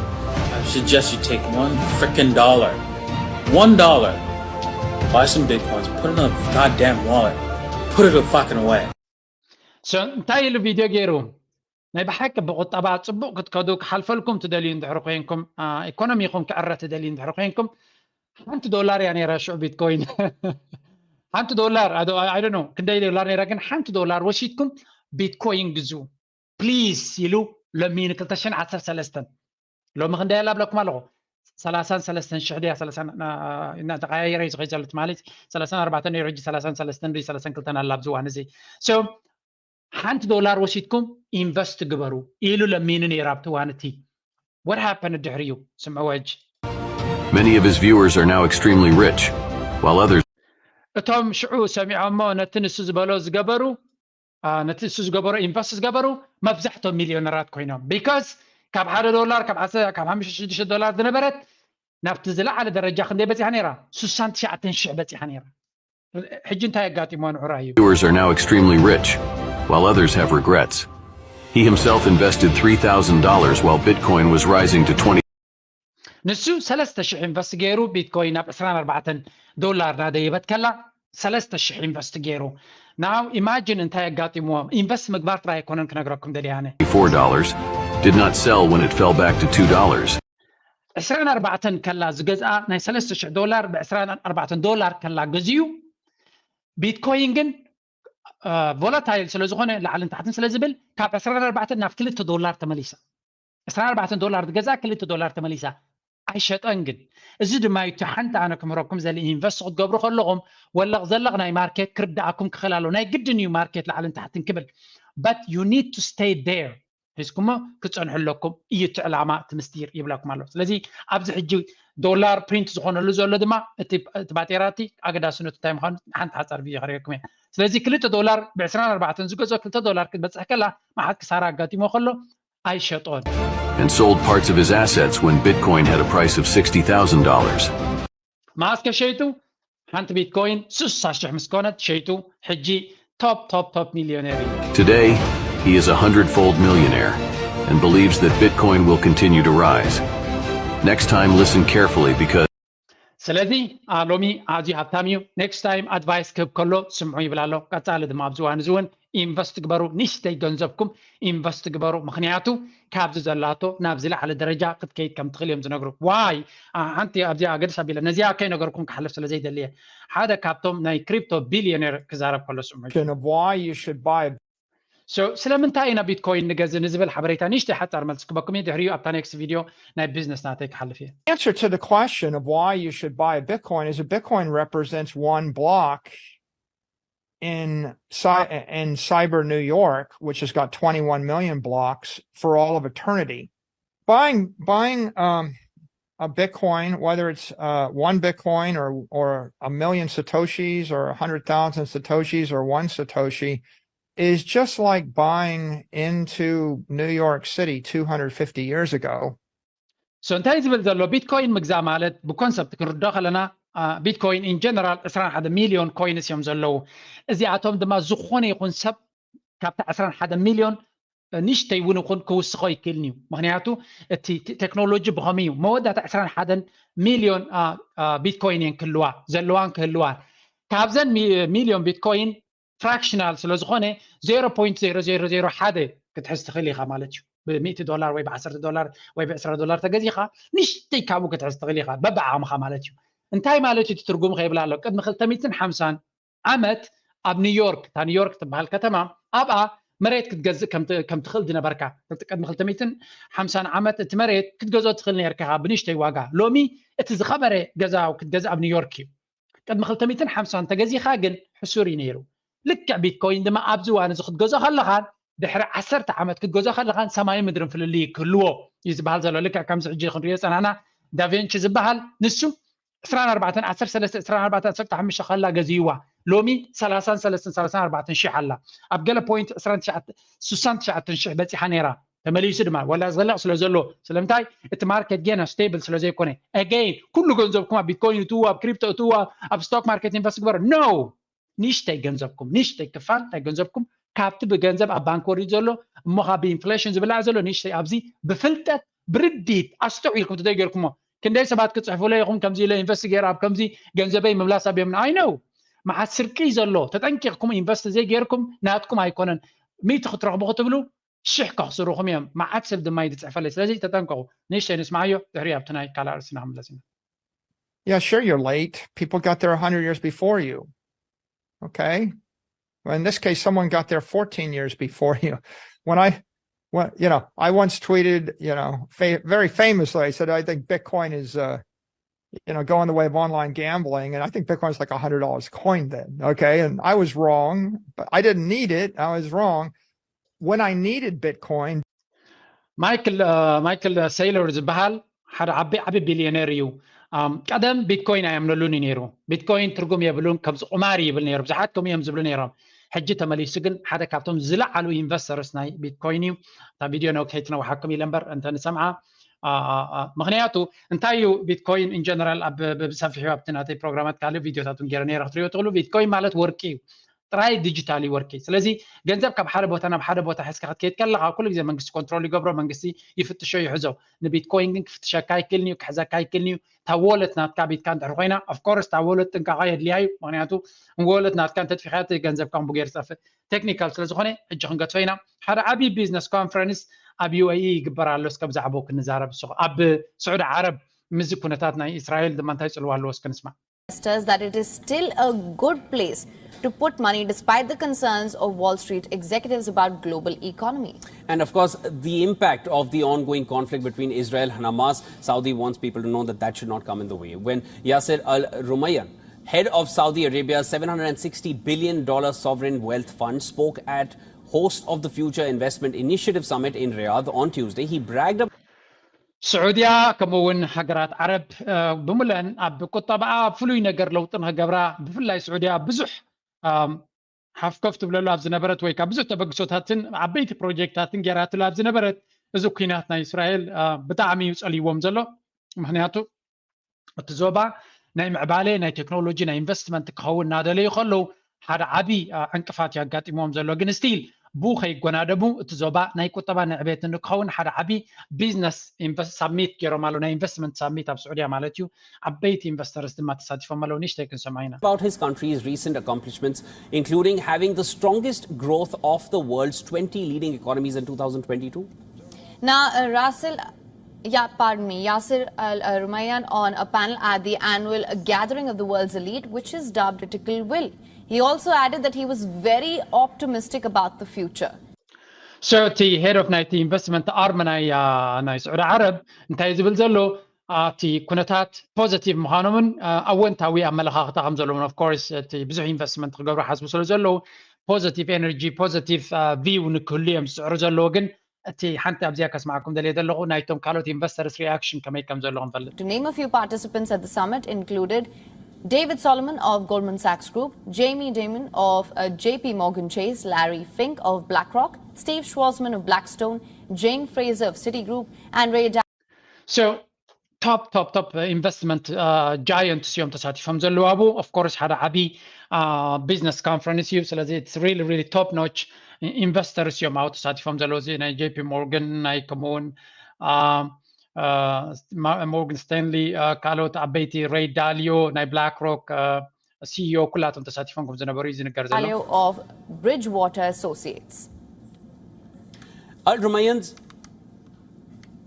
I suggest you take one frickin' dollar One dollar. Buy some Bitcoins, put it in a goddamn wallet, put it the fucking away. So እንታይ ኢሉ ቪድዮ ገይሩ? ናይ ብሓቂ ብቁጠባ ጽቡቕ ክትከዱ ክሓልፈልኩም ትደልዩ እንድሕር ኮይንኩም፣ ኢኮኖሚኹም ክዕረ ትደልዩ እንድሕር ኮይንኩም፣ ሓንቲ ዶላር እያ ነይራ ሽዑ ቢትኮይን። ሓንቲ ዶላር፣ I don't know ክንደይ ዶላር ነይራ፣ ግን ሓንቲ ዶላር ወሲድኩም ቢትኮይን ግዙ ፕሊስ ኢሉ ለሚኑ። ክልተ ሽሕን ዓሰርተ ሰለስተን ሎሚ ክንደይ ኣላ ብለኩም ኣለኹ? ሰላሳን ሰለስተን ሽሕ ድያ? ሰላሳን እናተቀያየረ እዩ ዝኸይ ዘሎ ማለት ሰላሳን ኣርባዕተን ነይሩ፣ ሕጂ ሰላሳን ሰለስተን ድዩ ሰላሳን ክልተን ኣላ ኣብዚ እዋን እዚ። So ሓንቲ ዶላር ወሲድኩም ኢንቨስት ግበሩ ኢሉ ለሚኑ ነይሩ ኣብቲ እዋን እቲ። What happened ድሕሪኡ? ስምዕዎ ሕጂ። Many of his viewers are now extremely rich, while others እቶም ሽዑ ሰሚዖሞ ነቲ ንሱ ዝበሎ ዝገበሩ፣ ነቲ ንሱ ዝገበሮ ኢንቨስት ዝገበሩ መብዛሕቶም ሚልዮነራት ኮይኖም። Because ካብ ሓደ ዶላር ካብ ዓሰርተ ካብ ሓሙሽተ ሽዱሽተ ዶላር ዝነበረት ናብቲ ዝለዓለ ደረጃ ክንደይ በፂሓ ነይራ? ስሳን ትሽዓተን ሽሕ በፂሓ ነይራ። ሕጂ እንታይ ኣጋጢሞ ንዑ ራእዩ? Viewers are now extremely rich, while others have regrets. He himself invested three thousand dollars while Bitcoin was rising to twenty. ንሱ ሰለስተ ሽሕ ኢንቨስት ገይሩ ቢትኮይን ናብ ዕስራን ኣርባዕተን ዶላር ናደየበት ከላ ሰለስተ ሽሕ ኢንቨስት ገይሩ። Now imagine እንታይ ኣጋጢምዎ። ኢንቨስት ምግባር ጥራይ ኣይኮነን ክነግረኩም ደልየ ኣነ። Four dollars, did not sell when it fell back to two dollars. ዕስራን ኣርባዕተን ከላ ዝገዝኣ ናይ ሰለስተ ሽሕ ዶላር ብዕስራን ኣርባዕተን ዶላር ከላ ገዚኡ። ቢትኮይን ግን ቮላታይል ስለ ዝኾነ ላዕልን ታሕትን ስለ ዝብል ካብ ዕስራን ኣርባዕተን ናብ ክልተ ዶላር ተመሊሳ። ዕስራን ኣርባዕተን ዶላር ዝገዝኣ ክልተ ዶላር ተመሊሳ። ኣይሸጠን ግን። እዚ ድማ እዩ እቲ ሓንቲ ኣነ ክምህረኩም ዘሊ ኢንቨስት ክትገብሩ ከለኹም ወለቕ ዘለቕ ናይ ማርኬት ክርድኣኩም ክኽእል ኣለዎ። ናይ ግድን እዩ ማርኬት ላዕልን ታሕትን ክብል። But you need to stay there. ሒዝኩሞ ክትፀንሑ ኣለኩም እዩ እቲ ዕላማ እቲ ምስጢር ይብለኩም ኣሎ። ስለዚ ኣብዚ ሕጂ ዶላር ፕሪንት ዝኾነሉ ዘሎ ድማ እቲ እቲ ባጤራ እቲ ኣገዳስነቱ እንታይ ምዃኑ ሓንቲ ሓፃር ቪድዮ ከርእየኩም እየ። ስለዚ ክልተ ዶላር ብዕስራን ኣርባዕተን ዝገዝኦ ክልተ ዶላር ክትበፅሕ ከላ መዓት ክሳራ ኣጋጢሞ ከሎ ኣይሸጦን። and sold parts of his assets when Bitcoin had a price of sixty thousand dollars. መዓስ ከሸይጡ ሓንቲ ቢትኮይን ስሳ ሽሕ ምስ ኮነት ሸይጡ ሕጂ ቶፕ ቶፕ ቶፕ ሚልዮነር እዩ። Today, he is a hundredfold millionaire and believes that Bitcoin will continue to rise. Next time, listen carefully because ስለዚ ሎሚ ኣዝዩ ሃብታም እዩ። ኔክስት ታይም ኣድቫይስ ክህብ ከሎ ስምዑ ይብል ኣሎ። ቀጻሊ ድማ ኣብዚ እዋን እዚ እውን ኢንቨስት ግበሩ፣ ንእሽተይ ገንዘብኩም ኢንቨስት ግበሩ። ምኽንያቱ ካብዚ ዘላቶ ናብ ዝለዓለ ደረጃ ክትከይድ ከም ትኽእል እዮም ዝነግሩ። ዋይ ሓንቲ ኣብዚኣ ገደስ ኣቢለ ነዚኣ ከይነገርኩም ክሓልፍ ስለ ዘይደልየ ሓደ ካብቶም ናይ ክሪፕቶ ቢልዮኔር ክዛረብ ከሎ ስምዑ። Question of why you should buy a So ስለምንታይ ኢና ቢትኮይን ንገዝእ ንዝብል ሓበሬታ ንእሽተይ ሓጻር መልሲ ክበኩም እየ። ድሕሪኡ ኣብታ ኔክስት ቪድዮ ናይ ቢዝነስ ናተይ ክሓልፍ እየ። answer to the question of why you should buy a Bitcoin is a Bitcoin represents one block in cy- in cyber New York, which has got twenty-one million blocks for all of eternity. Buying buying um, a Bitcoin, whether it's uh, one Bitcoin or or a million satoshis or a hundred thousand satoshis or one satoshi, is just like buying into New York City two hundred fifty years ago. So እንታይ ዝብል ዘሎ ቢትኮይን ምግዛእ ማለት ብኮንሰፕት ክንርዶ ከለና ቢትኮይን ኢን ጀነራል ዕስራን ሓደ ሚልዮን ኮይንስ እዮም ዘለዉ። እዚኣቶም ድማ ዝኾነ ይኹን ሰብ ካብቲ ዕስራን ሓደ ሚልዮን ንእሽተይ እውን ይኹን ክውስኾ ይክእልን እዩ። ምክንያቱ እቲ ቴክኖሎጂ ብኸመይ እዩ መወዳእታ ዕስራን ሓደን ሚልዮን ቢትኮይን እየን ክህልዋ ዘለዋን ክህልዋን ካብዘን ሚልዮን ቢትኮይን ፍራክሽናል ስለ ዝኾነ ዜሮ ፖይንት ዜሮ ዜሮ ዜሮ ሓደ ክትሕዝ ትኽእል ኢኻ ማለት እዩ። ብሚእቲ ዶላር ወይ ብዓሰርተ ዶላር ወይ ብዕስራ ዶላር ተገዚኻ ንእሽተይ ካብኡ ክትሕዝ ትኽእል ኢኻ በብዓቕምኻ ማለት እዩ። እንታይ ማለት እዩ እቲ ትርጉሙ ከይብል ኣሎ። ቅድሚ ክልተ ሚእትን ሓምሳን ዓመት ኣብ ኒውዮርክ እታ ኒውዮርክ ትበሃል ከተማ ኣብኣ መሬት ክትገዝእ ከም ትኽእል ዝነበርካ ቅድሚ ክልተ ሚእትን ሓምሳን ዓመት እቲ መሬት ክትገዝኦ ትኽእል ነርካ ብንእሽተይ ዋጋ። ሎሚ እቲ ዝኸበረ ገዛ ክትገዝእ ኣብ ኒውዮርክ እዩ። ቅድሚ ክልተ ሚእትን ሓምሳን ተገዚኻ ግን ሕሱር እዩ ነይሩ። ልክዕ ቢትኮይን ድማ ኣብዚ እዋን እዚ ክትገዝኦ ከለኻን ድሕሪ ዓሰርተ ዓመት ክትገዝኦ ከለኻን ሰማይን ምድርን ፍልልይ ክህልዎ እዩ ዝበሃል ዘሎ። ልክዕ ከምዚ ሕጂ ክንሪኦ ዝጸናሕና ዳቬንቺ ዝበሃል ንሱ ዕስራን ኣርባዕተን ዓሰርተ ሰለስተ ዕስራን ኣርባዕተን ዓሰርተ ሓሙሽተ ከላ ገዚእዋ ሎሚ ሰላሳን ሰለስተን ሰላሳን ኣርባዕተን ሽሕ ኣላ። ኣብ ገለ ፖይንት ዕስራን ትሽዓተን ስሳን ትሽዓተን ሽሕ በጺሓ ነይራ። ተመሊሱ ድማ ዋላ ዝለቕ ስለ ዘሎ ስለምንታይ እቲ ማርኬት ጌና ስቴብል ስለ ዘይኮነ again ኩሉ ገንዘብኩም ኣብ ቢትኮይን እትዎ ኣብ ክሪፕቶ እትዎ ኣብ ስቶክ ማርኬት ኢንቨስት ግበሩ no ንእሽተይ ገንዘብኩም ንእሽተይ ክፋል ናይ ገንዘብኩም ካብቲ ብገንዘብ ኣብ ባንክ ወሪድ ዘሎ እሞ ካብ ኢንፍሌሽን ዝብላዕ ዘሎ ንእሽተይ ኣብዚ ብፍልጠት ብርዲት ኣስተውዒልኩም ተዘይገርኩሞ ክንደይ ሰባት ክፅሕፉለይ ኢኹም ከምዚ ኢለ ኢንቨስት ገይረ ኣብ ከምዚ ገንዘበይ ምምላስ ኣብዮም ኣይነው። መዓት ስርቂ ዘሎ ተጠንቂቕኩም ኢንቨስት ዘይገይርኩም ናትኩም ኣይኮነን። ሚእቲ ክትረኽቡ ክትብሉ ሽሕ ከኽስሩኹም እዮም። መዓት ሰብ ድማ እዩ ዝፅሕፈለይ። ስለዚ ተጠንቀቑ። ንእሽተይ ንስማዓዮ፣ ድሕሪ ኣብቲ ናይ ካልእ ኣርእስትና ክንምለስ ኢና። Yeah, sure, you're late. People got there a hundred years before you. Okay. Well, in this case, someone got there fourteen years before you. When I, when, you know, I once tweeted, you know, fa- very famously, I said, I think Bitcoin is, uh, you know, going the way of online gambling. And I think Bitcoin's like a hundred dollars coin then. Okay. And I was wrong, but I didn't need it. I was wrong. When I needed Bitcoin, ማይክል እ፣ ማይክል ሴይለር ዝበሃል ሓደ ዓቢ ዓቢ ቢልዮነር እዩ። ኣም፣ ቀደም ቢትኮይን ኣየምነሉን እዩ ነይሩ። ቢትኮይን ትርጉም የብሉን፣ ከምዚ ቁማር ይብል ነይሩ። ብዙሓት ከምኡ እዮም ዝብሉ ነይሮም። ሕጂ ተመሊሱ ግን ሓደ ካብቶም ዝለዓሉ ኢንቨስተርስ ናይ ቢትኮይን እዩ። እታ ቪድዮ ነው ከይትነውሓኩም ኢለ እምበር እንተ ንሰምዓ ኣ፣ ኣ፣ ኣ፣ ምኽንያቱ እንታይ እዩ ቢትኮይን ኢን ጀነራል ኣብ ብ- ብሰፊሑ ኣብቲ ናተይ ፕሮግራማት ካልእ ቪድዮታት እውን ገይረ ነይረ ክትሪኦ ትኽእሉ። ቢትኮይን ማለት ወርቂ እዩ፣ ጥራይ ዲጂታሊ ወርቂ። ስለዚ ገንዘብ ካብ ሓደ ቦታ ናብ ሓደ ቦታ ሒዝካ ክትከይድ ከለኻ ኩሉ ግዜ መንግስቲ ኮንትሮል ይገብሮ፣ መንግስቲ ይፍትሾ ይሕዞ። ንቢትኮይን ግን ክፍትሸካ ኣይክእልን እዩ፣ ክሕዘካ ኣይክእልን እዩ። እታ ወለት ናትካ ቢትካ እንድሕር ኮይና ኦፍኮርስ እታ ወለት ጥንቃቐ የድልያ እዩ። ምክንያቱ ወለት ናትካ እንተጥፊኻ እቲ ገንዘብካ ብጌር ዝጠፍእ ቴክኒካል ስለዝኾነ ሕጂ ክንገድፎ ኢና። ሓደ ዓብዪ ቢዝነስ ኮንፈረንስ ኣብ ዩ ኤ ኢ ይግበር ኣሎ። እስከ ብዛዕባኡ ክንዛረብ እሱ ኣብ ስዑዲ ዓረብ ምስዚ ኩነታት ናይ እስራኤል ድማ እንታይ ጽልዋ ኣለዎ እስከ ንስማዕ። Investors that it is still a good place to put money despite the concerns of Wall Street executives about global economy. And of course, the impact of the ongoing conflict between Israel and Hamas, Saudi wants people to know that that should not come in the way. When Yasir Al Rumayyan, head of Saudi Arabia's seven hundred sixty billion dollar sovereign wealth fund, spoke at host of the Future Investment Initiative Summit in Riyadh on Tuesday, he bragged about ስዑድያ ከምኡ እውን ሃገራት ዓረብ እ፣ ብምሉአን ኣብ ቁጠባኣ ፍሉይ ነገር ለውጢ ንክገብራ፣ ብፍላይ ስዑድያ ብዙሕ ኣም፣ ሃፍኮፍ ትብለሉ ኣብ ዝነበረት ወይ ካብ ብዙሕ ተበግሶታትን ዓበይቲ ፕሮጀክታትን ገይራትሉ ኣብ ዝነበረት፣ እዚ ኩናት ናይ እስራኤል እ፣ ብጣዕሚ እዩ ጸልይዎም ዘሎ። ምክንያቱ እቲ ዞባ ናይ ምዕባለ ናይ ቴክኖሎጂ ናይ ኢንቨስትመንት ክኸውን እናደለዩ ከለዉ ሓደ ዓቢ እ፣ ዕንቅፋት እዩ ኣጋጢምዎም ዘሎ። ግን ስቲል ብኡ ከይጎናደቡ እቲ ዞባ ናይ ቁጠባ ንዕቤት ንክኸውን ሓደ ዓቢ ቢዝነስ ኢንቨስት ሳሚት ገይሮም ኣለዉ። ናይ ኢንቨስትመንት ሳሚት ኣብ ስዑድያ ማለት እዩ። ዓበይቲ ኢንቨስተርስ ድማ ተሳቲፎም ኣለዉ። ንእሽተይ ክንሰምዖ ኢና። about his country's recent accomplishments, including having the strongest growth of the world's twenty leading economies in two thousand twenty-two? Now, uh, Rasil, yeah, pardon me, Yasir Al uh, Rumayyan on a panel at the annual gathering of the world's elite, which is dubbed Critical Will. He also added that he was very optimistic about the future. So እቲ ሄድ ኦፍ ናይቲ ኢንቨስትመንት ኣርም ናይ አ፣ ናይ ስዑዲ ዓረብ እንታይ ዝብል ዘሎ ኣብቲ ኩነታት ፖዘቲቭ ምዃኖምን አ፣ ኣወንታዊ ኣመለኻኽታ ከም ዘለዎን ኦፍኮርስ እቲ ብዙሕ ኢንቨስትመንት ክገብሩ ሓስቡ ስለ ዘለዉ ፖዘቲቭ ኤነርጂ ፖዘቲቭ ቪው ንክህሉ እዮም ዝፅዕሩ ዘለዉ። ግን እቲ ሓንቲ ኣብዚኣ ከስማዕኩም ደልየ ዘለኹ ናይቶም ካልኦት ኢንቨስተርስ ሪኣክሽን ከመይ ከም ዘሎ ክንፈልጥ። To name a few, participants at the summit included David Solomon of Goldman Sachs Group, Jamie Dimon of uh, J P Morgan Chase, Larry Fink of BlackRock, Steve Schwarzman of Blackstone, Jane Fraser of Citigroup, and Ray Dalio. So top top top ኢንቨስትመንት ጃየንትስ እዮም ተሳቲፎም ዘለዉ ኣብኡ። ኦፍኮርስ ሓደ ዓቢ ቢዝነስ ኮንፈረንስ እዩ። ስለዚ it's really really top notch ኢንቨስተርስ እዮም ኣብኡ ተሳቲፎም ዘለዉ። እዚ ናይ ጄፒ ሞርገን ናይ ከምኡውን ሞርገን ስታንሊ ካልኦት ዓበይቲ ሬይ ዳሊዮ ናይ ብላክ ሮክ ሲኢኦ ኩላቶም ተሳቲፎም ከም ዝነበሩ እዩ ዝንገር ዘሎ። Of Bridgewater Associates. Al Rumayyan's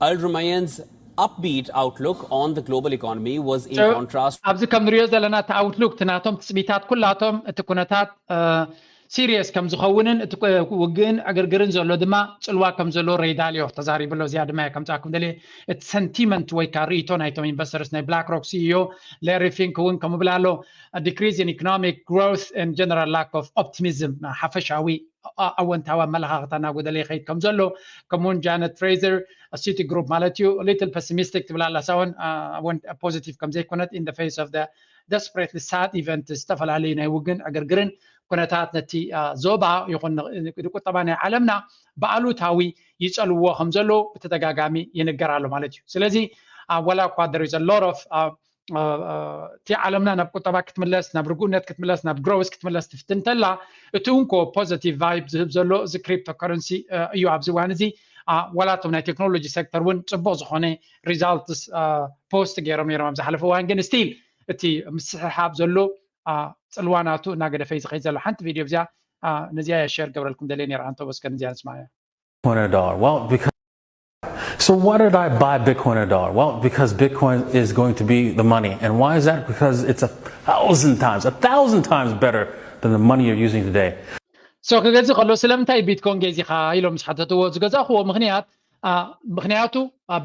Al Rumayyan's upbeat outlook on the global economy was in contrast. ኣብዚ ከም ንሪኦ ዘለና እቲ ኣውትሉክ እቲ ናቶም ትፅቢታት ኩላቶም እቲ ኩነታት ሲሪየስ ከም ዝኸውንን እቲ ውግእን ዕግርግርን ዘሎ ድማ ፅልዋ ከም ዘሎ ሬይ ዳሊዮ ተዛሪቡ ኣሎ። እዚኣ ድማ እየ ከምፃኩም ደልየ። እቲ ሰንቲመንት ወይ ከዓ ርእይቶ ናይቶም ኢንቨስተርስ ናይ ብላክ ሮክ ሲኢኦ ሌሪ ፊንክ እውን ከምኡ ብላ ኣሎ። Decrease in economic growth and general lack of optimism ሓፈሻዊ ኣወንታዊ ኣመለኻኽታ እናጎደለ ይኸይድ ከም ዘሎ ከምኡውን ጃነት ፍሬዘር ሲቲ ግሩፕ ማለት እዩ ሊትል ፐሲሚስቲክ ትብል ኣላ ሳውን ፖዚቲቭ ከም ዘይኮነት in the face of the desperately sad event ዝተፈላለዩ ናይ ውግእን ዕግርግርን ኩነታት ነቲ ዞባ ይኹን ንቁጠባ ናይ ዓለምና ብኣሉታዊ ይፀልዎ ከም ዘሎ ብተደጋጋሚ ይንገር ኣሎ ማለት እዩ። ስለዚ ወላ እኳ there is a lot of እቲ ዓለምና ናብ ቁጠባ ክትምለስ ናብ ርጉእነት ክትምለስ ናብ ግሮውስ ክትምለስ ትፍትን እንተላ እቲ እንኮ ፖዘቲቭ ቫይብ ዝህብ ዘሎ እዚ ክሪፕቶ ከረንሲ እዩ ኣብዚ እዋን እዚ ዋላ እቶም ናይ ቴክኖሎጂ ሴክተር እውን ፅቡቕ ዝኾነ results post ገይሮም ነይሮም ኣብ ዝሓለፈ እዋን። ግን still እቲ ምስሕሓብ ዘሎ ፅልዋ ናቱ እናገደፈ እዩ ዝኸይድ ዘሎ። ሓንቲ ቪድዮ እዚኣ ነዚኣ እየ ሸር ገብረልኩም ደልየ ነይረ። ኣንቶ በስከ ነዚኣ ንስማያ። Bitcoin at a dollar? Well, because so why did I buy Bitcoin at a dollar? Well, because Bitcoin is going to be the money. And why is that? Because it's a thousand times, a thousand times better than the money you're using today. So ክገዝእ ከሎ ስለምንታይ ቢትኮይን ገዚኻ ኢሎም ምስ ሓተትዎ ዝገዛእኽዎ ምኽንያት ምኽንያቱ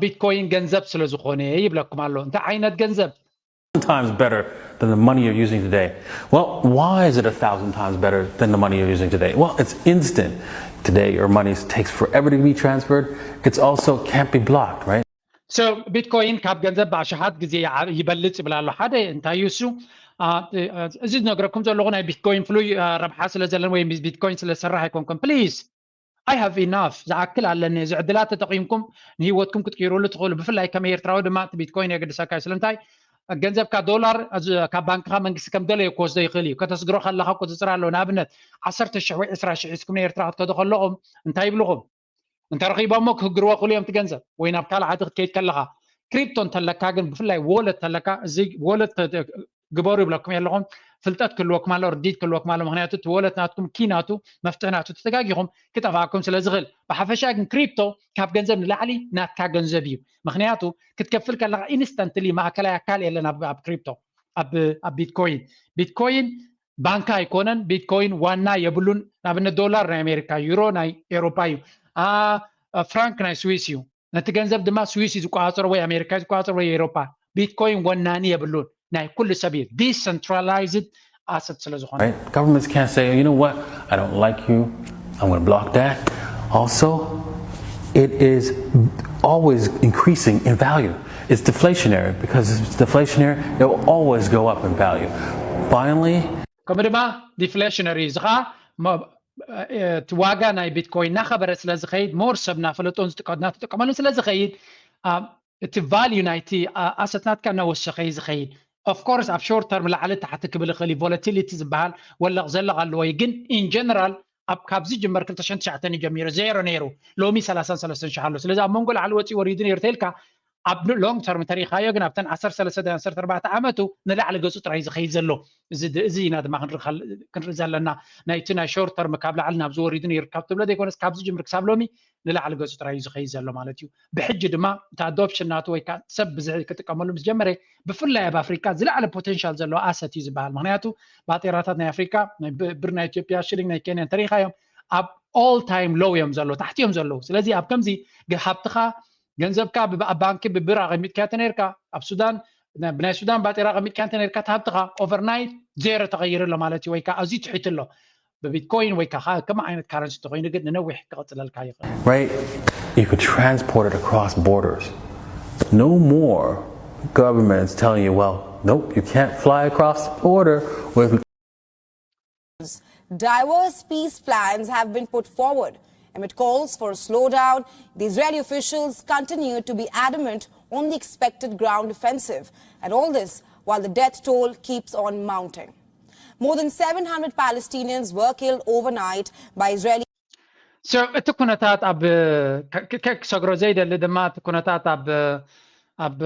ቢትኮይን ገንዘብ ስለ ዝኾነ ይብለኩም ኣሎ። እንታይ ዓይነት ገንዘብ? Times better than the money you're using today. Well, why is it a thousand times better than the money you're using today? Well, it's instant. Today, your money takes forever to be transferred. It's also can't be blocked, right? So ቢትኮይን ካብ ገንዘብ ብኣሽሓት ግዜ ይበልፅ ይብል ኣሎ። ሓደ እንታይ እዩ እሱ? እዚ ዝነግረኩም ዘለኹ ናይ ቢትኮይን ፍሉይ ረብሓ ስለ ዘለን ወይ ቢትኮይን ስለ ዝሰርሕ ኣይኮንኩም። Please I have enough ዝኣክል ኣለኒ። እዚ ዕድላት ተጠቒምኩም ንህይወትኩም ክትቅይሩሉ ትኽእሉ። ብፍላይ ከም ኤርትራዊ ድማ እቲ ቢትኮይን የገድሰካ እዩ። ስለምንታይ? ገንዘብካ ዶላር ካብ ባንክኻ መንግስቲ ከም ደለዮ ክወስዶ ይኽእል እዩ። ከተስግሮ ከለኻ ቁፅፅር ኣለዎ። ንኣብነት ዓሰርተ ሽሕ ወይ ዕስራ ሽሕ ሒዝኩም ንኤርትራ ክትከዱ ከለኹም እንታይ ይብልኹም? እንተረኺቦሞ ክህግርዎ ክእሉ እዮም እቲ ገንዘብ ወይ ናብ ካልእ ዓዲ ክትከይድ ከለኻ። ክሪፕቶ እንተለካ ግን ብፍላይ ወለት ተለካ እዚ ወለት ግበሩ ይብለኩም ኣለኹም። ፍልጠት ክህልወኩም ኣሎ፣ ርዲት ክህልወኩም ኣሎ። ምክንያቱ እቲ ወለት ናትኩም ኪ ናቱ መፍትሒ ናቱ ተተጋጊኹም ክጠፋእኩም ስለ ዝኽእል። ብሓፈሻ ግን ክሪፕቶ ካብ ገንዘብ ንላዕሊ ናትካ ገንዘብ እዩ። ምክንያቱ ክትከፍል ከለካ ኢንስታንትሊ ማእከላይ ኣካል የለን ኣብ ክሪፕቶ ኣብ ቢትኮይን። ቢትኮይን ባንክ ኣይኮነን። ቢትኮይን ዋና የብሉን። ንኣብነት ዶላር ናይ ኣሜሪካ፣ ዩሮ ናይ ኤሮፓ እዩ፣ ፍራንክ ናይ ስዊስ እዩ። ነቲ ገንዘብ ድማ ስዊስ እዩ ዝቆፃፀሮ ወይ ኣሜሪካ እዩ ዝቆፃፀሮ ወይ ኤሮፓ። ቢትኮይን ወናኒ የብሉን፣ ናይ ኩሉ ሰብ እዩ። Decentralized asset ስለ ዝኾነ። Governments can't say, you know what, I don't like you, I'm going to block that. Also, it is always increasing in value. It's deflationary. Because it's deflationary, it will always go up in value. Finally, ከምኡ ድማ ዲፍሌሽነሪ እዚ ከዓ እቲ ዋጋ ናይ ቢትኮይን እናኸበረ ስለ ዝኸይድ፣ ሞር ሰብ እናፈለጦን እናተጠቀመሉን ስለ ዝኸይድ፣ እቲ ቫልዩ ናይቲ ኣሰት ናትካ እናወሰኸ እዩ ዝኸይድ። Of course ኣብ short term ላዕሊ ታሕቲ ክብል ይኽእል እዩ። Volatility ዝበሃል ወለቕ ዘለቕ ኣለዎ እዩ። ግን in general ኣብ ካብ ዝጅመር ክልተ ሽሕን ትሽዓተን እዩ ጀሚሩ ዜሮ ነይሩ፣ ሎሚ ሰላሳን ሰለስተን ሽሕ ኣሎ። ስለዚ ኣብ መንጎ ላዕሊ ወፂኡ ወሪዱ ነይሩ ተይልካ ኣብ long term እንተሪኢኻዮ ግን ኣብተን ዓሰርተ ሰለስተ ዓሰርተ ኣርባዕተ ዓመቱ ንላዕሊ ገፁ ጥራይ ዝኸይድ ዘሎ። እዚ ኢና ድማ ክንርኢ ዘለና። ናይቲ ናይ short term ካብ ላዕሊ ናብዚ ወሪዱ ነይሩ ካብ ትብሎ ዘይኮነስ ካብ ዝጅምር ክሳብ ሎሚ ንላዕሊ ገፁ ጥራይ እዩ ዝኸይድ ዘሎ ማለት እዩ። ብሕጂ ድማ እቲ ኣዶፕሽን ናቱ ወይ ከዓ ሰብ ብዝሒ ክጥቀመሉ ምስ ጀመረ ብፍላይ ኣብ ኣፍሪካ ዝለዓለ ፖቴንሻል ዘለዎ ኣሰት እዩ ዝበሃል። ምክንያቱ ባጤራታት ናይ ኣፍሪካ ብር ናይ ኢትዮጵያ ሽሊንግ ናይ ኬንያ እንተሪኢኻዮም ኣብ all time low እዮም ዘለዉ፣ ታሕቲ እዮም ዘለዉ። ስለዚ ኣብ ከምዚ ሃብትኻ ገንዘብካ ኣብ ባንኪ ብብር ኣቐሚጥካ ተነርካ ኣብ ሱዳን ብናይ ሱዳን ባጤራ ኣቐሚጥካ እንተ ነርካ ሃብትኻ ኦቨርናይት ዜሮ ተቐይሩ ኣሎ ማለት እዩ ወይ ከዓ ኣዝዩ ትሒቱ ኣሎ። ብቢትኮይን ወይ ከዓ ከም ዓይነት ካረንሲ ተኮይኑ ግን ንነዊሕ ክቕፅለልካ ይኽእል። Right? You could transport it across borders. No more governments telling you, well, nope, you can't fly across the border with Diverse peace plans have been put forward. Amid calls for a slowdown, the Israeli officials continue to be adamant on the expected ground offensive, and all this while the death toll keeps on mounting. More than seven hundred Palestinians were killed overnight by Israeli. So እቲ ኩነታት ኣብ ከክሰግሮ ዘይደሊ ድማ እቲ ኩነታት ኣብ ኣብ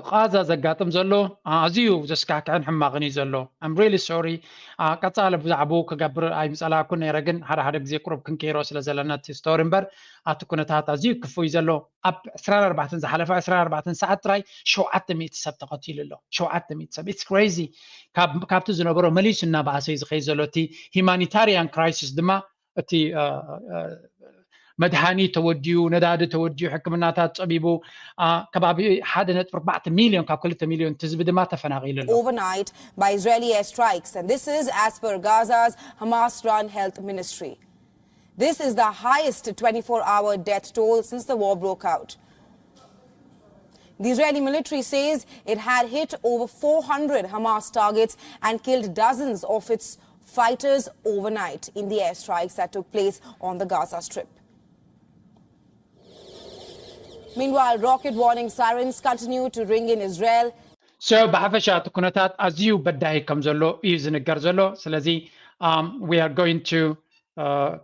ቃዛ ዘጋጥም ዘሎ ኣዝዩ ዘስካሕክሕን ሕማቕን እዩ ዘሎ። I'm really sorry። ቀፃሊ ብዛዕባኡ ክገብር ኣይምፀላእኩን ነይረ፣ ግን ሓደ ሓደ ግዜ ቁሩብ ክንቀይሮ ስለ ዘለና እቲ ስቶሪ እምበር ኣብቲ ኩነታት ኣዝዩ ክፉ እዩ ዘሎ። ኣብ ዕስራን ኣርባዕተን ዝሓለፈ ዕስራን ኣርባዕተን ሰዓት ጥራይ ሸውዓተ ሚእቲ ሰብ ተቐቲሉ ኣሎ። ሸውዓተ ሚእቲ ሰብ። It's crazy። ካብቲ ዝነበሮ መሊሱ እናበኣሰ እዩ ዝኸይድ ዘሎ። እቲ ሂማኒታሪያን ክራይሲስ ድማ እቲ መድሃኒት ተወዲኡ፣ ነዳዲ ተወዲኡ፣ ሕክምናታት ፀቢቡ፣ ከባቢ ሓደ ነጥቢ ኣርባዕተ ሚልዮን ካብ ክልተ ሚልዮን ህዝቢ ድማ ተፈናቒሉ ኣሎ። Overnight by Israeli airstrikes, and this is as per Gaza's Hamas-run health ministry. This is the highest twenty-four hour death toll since the war broke out. The Israeli military says it had hit over four hundred Hamas targets and killed dozens of its fighters overnight in the airstrikes that took place on the Gaza Strip. Meanwhile, rocket warning sirens continue to ring in Israel. So ብሓፈሻ እቲ ኩነታት ኣዝዩ በዳሂ ከም ዘሎ እዩ ዝንገር ዘሎ። ስለዚ we are going to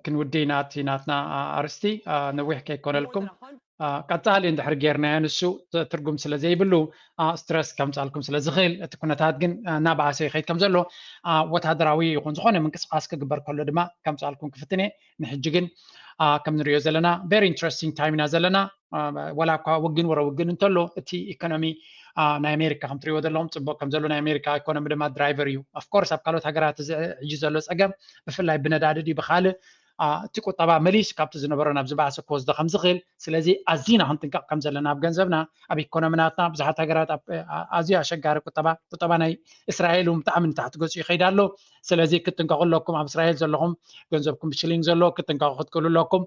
ክንውዲ ናቲ ናትና ኣርስቲ ነዊሕ ከይኮነልኩም ቀጻሊ እንድሕር ጌርናዮ ንሱ ትርጉም ስለ ዘይብሉ ስትረስ ከምጻልኩም ስለ ዝኽእል እቲ ኩነታት ግን እናበኣሰ ይኸይድ ከም ዘሎ ወታደራዊ ይኹን ዝኾነ ምንቅስቃስ ክግበር ከሎ ድማ ከምጻልኩም ክፍትነ ንሕጂ ግን ከም ንሪኦ ዘለና very interesting time ኢና ዘለና ወላ እኳ ውግን ወረ ውግን እንተሎ እቲ ኢኮኖሚ ናይ ኣሜሪካ ከም ትሪዎ ዘለኹም ፅቡቅ ከም ዘሎ ናይ ኣሜሪካ ኢኮኖሚ ድማ ድራይቨር እዩ of course ኣብ ካልኦት ሃገራት እዚ ሕጂ ዘሎ ፀገም ብፍላይ ብነዳዲ ድዩ ብካልእ እቲ ቁጠባ መሊሱ ካብቲ ዝነበሮ ናብ ዝበኣሰ ክወስዶ ከም ዝኽእል ስለዚ ኣዚና ክንጥንቀቕ ከም ዘለና ኣብ ገንዘብና ኣብ ኢኮኖሚ ናትና ብዙሓት ሃገራት ኣዝዩ ኣሸጋሪ ቁጠባ ቁጠባ ናይ እስራኤል እውን ብጣዕሚ ንታሕቲ ገፁ ይኸይድ ኣሎ ስለዚ ክትጥንቀቑ ኣለኩም ኣብ እስራኤል ዘለኹም ገንዘብኩም ብሽሊንግ ዘሎ ክትጥንቀቑ ክትክእሉ ኣለኩም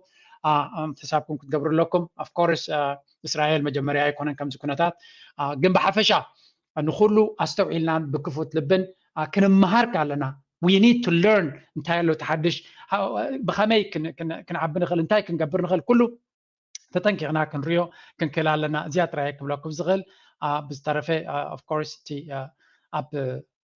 ሕሳብኩም ክትገብሩ ኣለኩም of course እስራኤል መጀመርያ ኣይኮነን ከምዚ ኩነታት ግን ብሓፈሻ ንኩሉ ኣስተውዒልናን ብክፉት ልብን ክንመሃር ኣለና we need to learn እንታይ ኣሎ ተሓድሽ ብኸመይ ክንዓቢ ንኽእል እንታይ ክንገብር ንኽእል ኩሉ ተጠንቂቕና ክንሪኦ ክንክእል ኣለና እዚኣ ጥራይ ክብለኩም ዝኽእል ብዝተረፈ of course እቲ ኣብ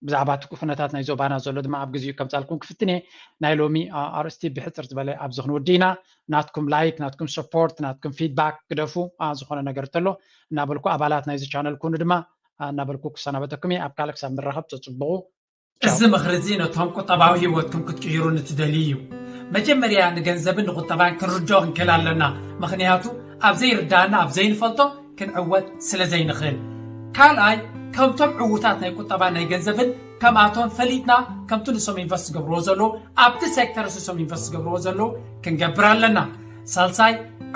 ብዛዕባ እቲ ኩነታት ናይ ዞባና ዘሎ ድማ ኣብ ግዜኡ ከምፃልኩም ክፍትን እየ ናይ ሎሚ ኣርእስቲ ብሕፅር ዝበለ ኣብዚ ክንውዲ ኢና ናትኩም like ናትኩም support ናትኩም feedback ግደፉ ዝኾነ ነገር እንተሎ እናበልኩ ኣባላት ናይዚ ቻነል ኩኑ ድማ እናበልኩ ክሰናበተኩም እየ ኣብ ካልእ ክሳብ ንራኸብ ተፅብቑ እዚ ምኽሪ እዚ ነቶም ቁጠባዊ ህይወትኩም ክትቅይሩ ንትደልዩ እዩ መጀመርያ ንገንዘብን ንቁጠባን ክንርድኦ ክንክእል ኣለና ምኽንያቱ ኣብ ዘይርዳእና ኣብ ዘይንፈልጦ ክንዕወት ስለ ዘይንኽእል ካልኣይ ከምቶም ዕዉታት ናይ ቁጠባ ናይ ገንዘብን ከምኣቶም ፈሊጥና ከምቲ ንሶም ኢንቨስት ዝገብርዎ ዘለዉ ኣብቲ ሴክተር ንሶም ኢንቨስት ዝገብርዎ ዘለዉ ክንገብር ኣለና ሳልሳይ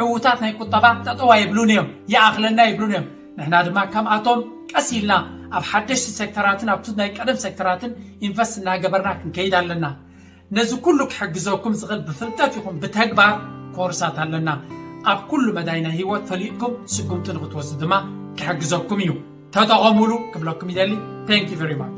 ዕዉታት ናይ ቁጠባ ጠጠው ኣይብሉን እዮም ይኣኽለና ይብሉን እዮም ንሕና ድማ ከምኣቶም ቀስ ኢልና ኣብ ሓደሽቲ ሴክተራትን ኣብቲ ናይ ቀደም ሴክተራትን ኢንቨስት እናገበርና ክንከይድ ኣለና ነዚ ኩሉ ክሕግዘኩም ዝኽእል ብፍልጠት ይኹን ብተግባር ኮርሳት ኣለና ኣብ ኩሉ መዳይ ናይ ህይወት ፈሊጥኩም ስጉምቲ ንክትወስዱ ድማ ክሕግዘኩም እዩ ተጠቐሙሉ ክብለኩም ይደሊ thank you very much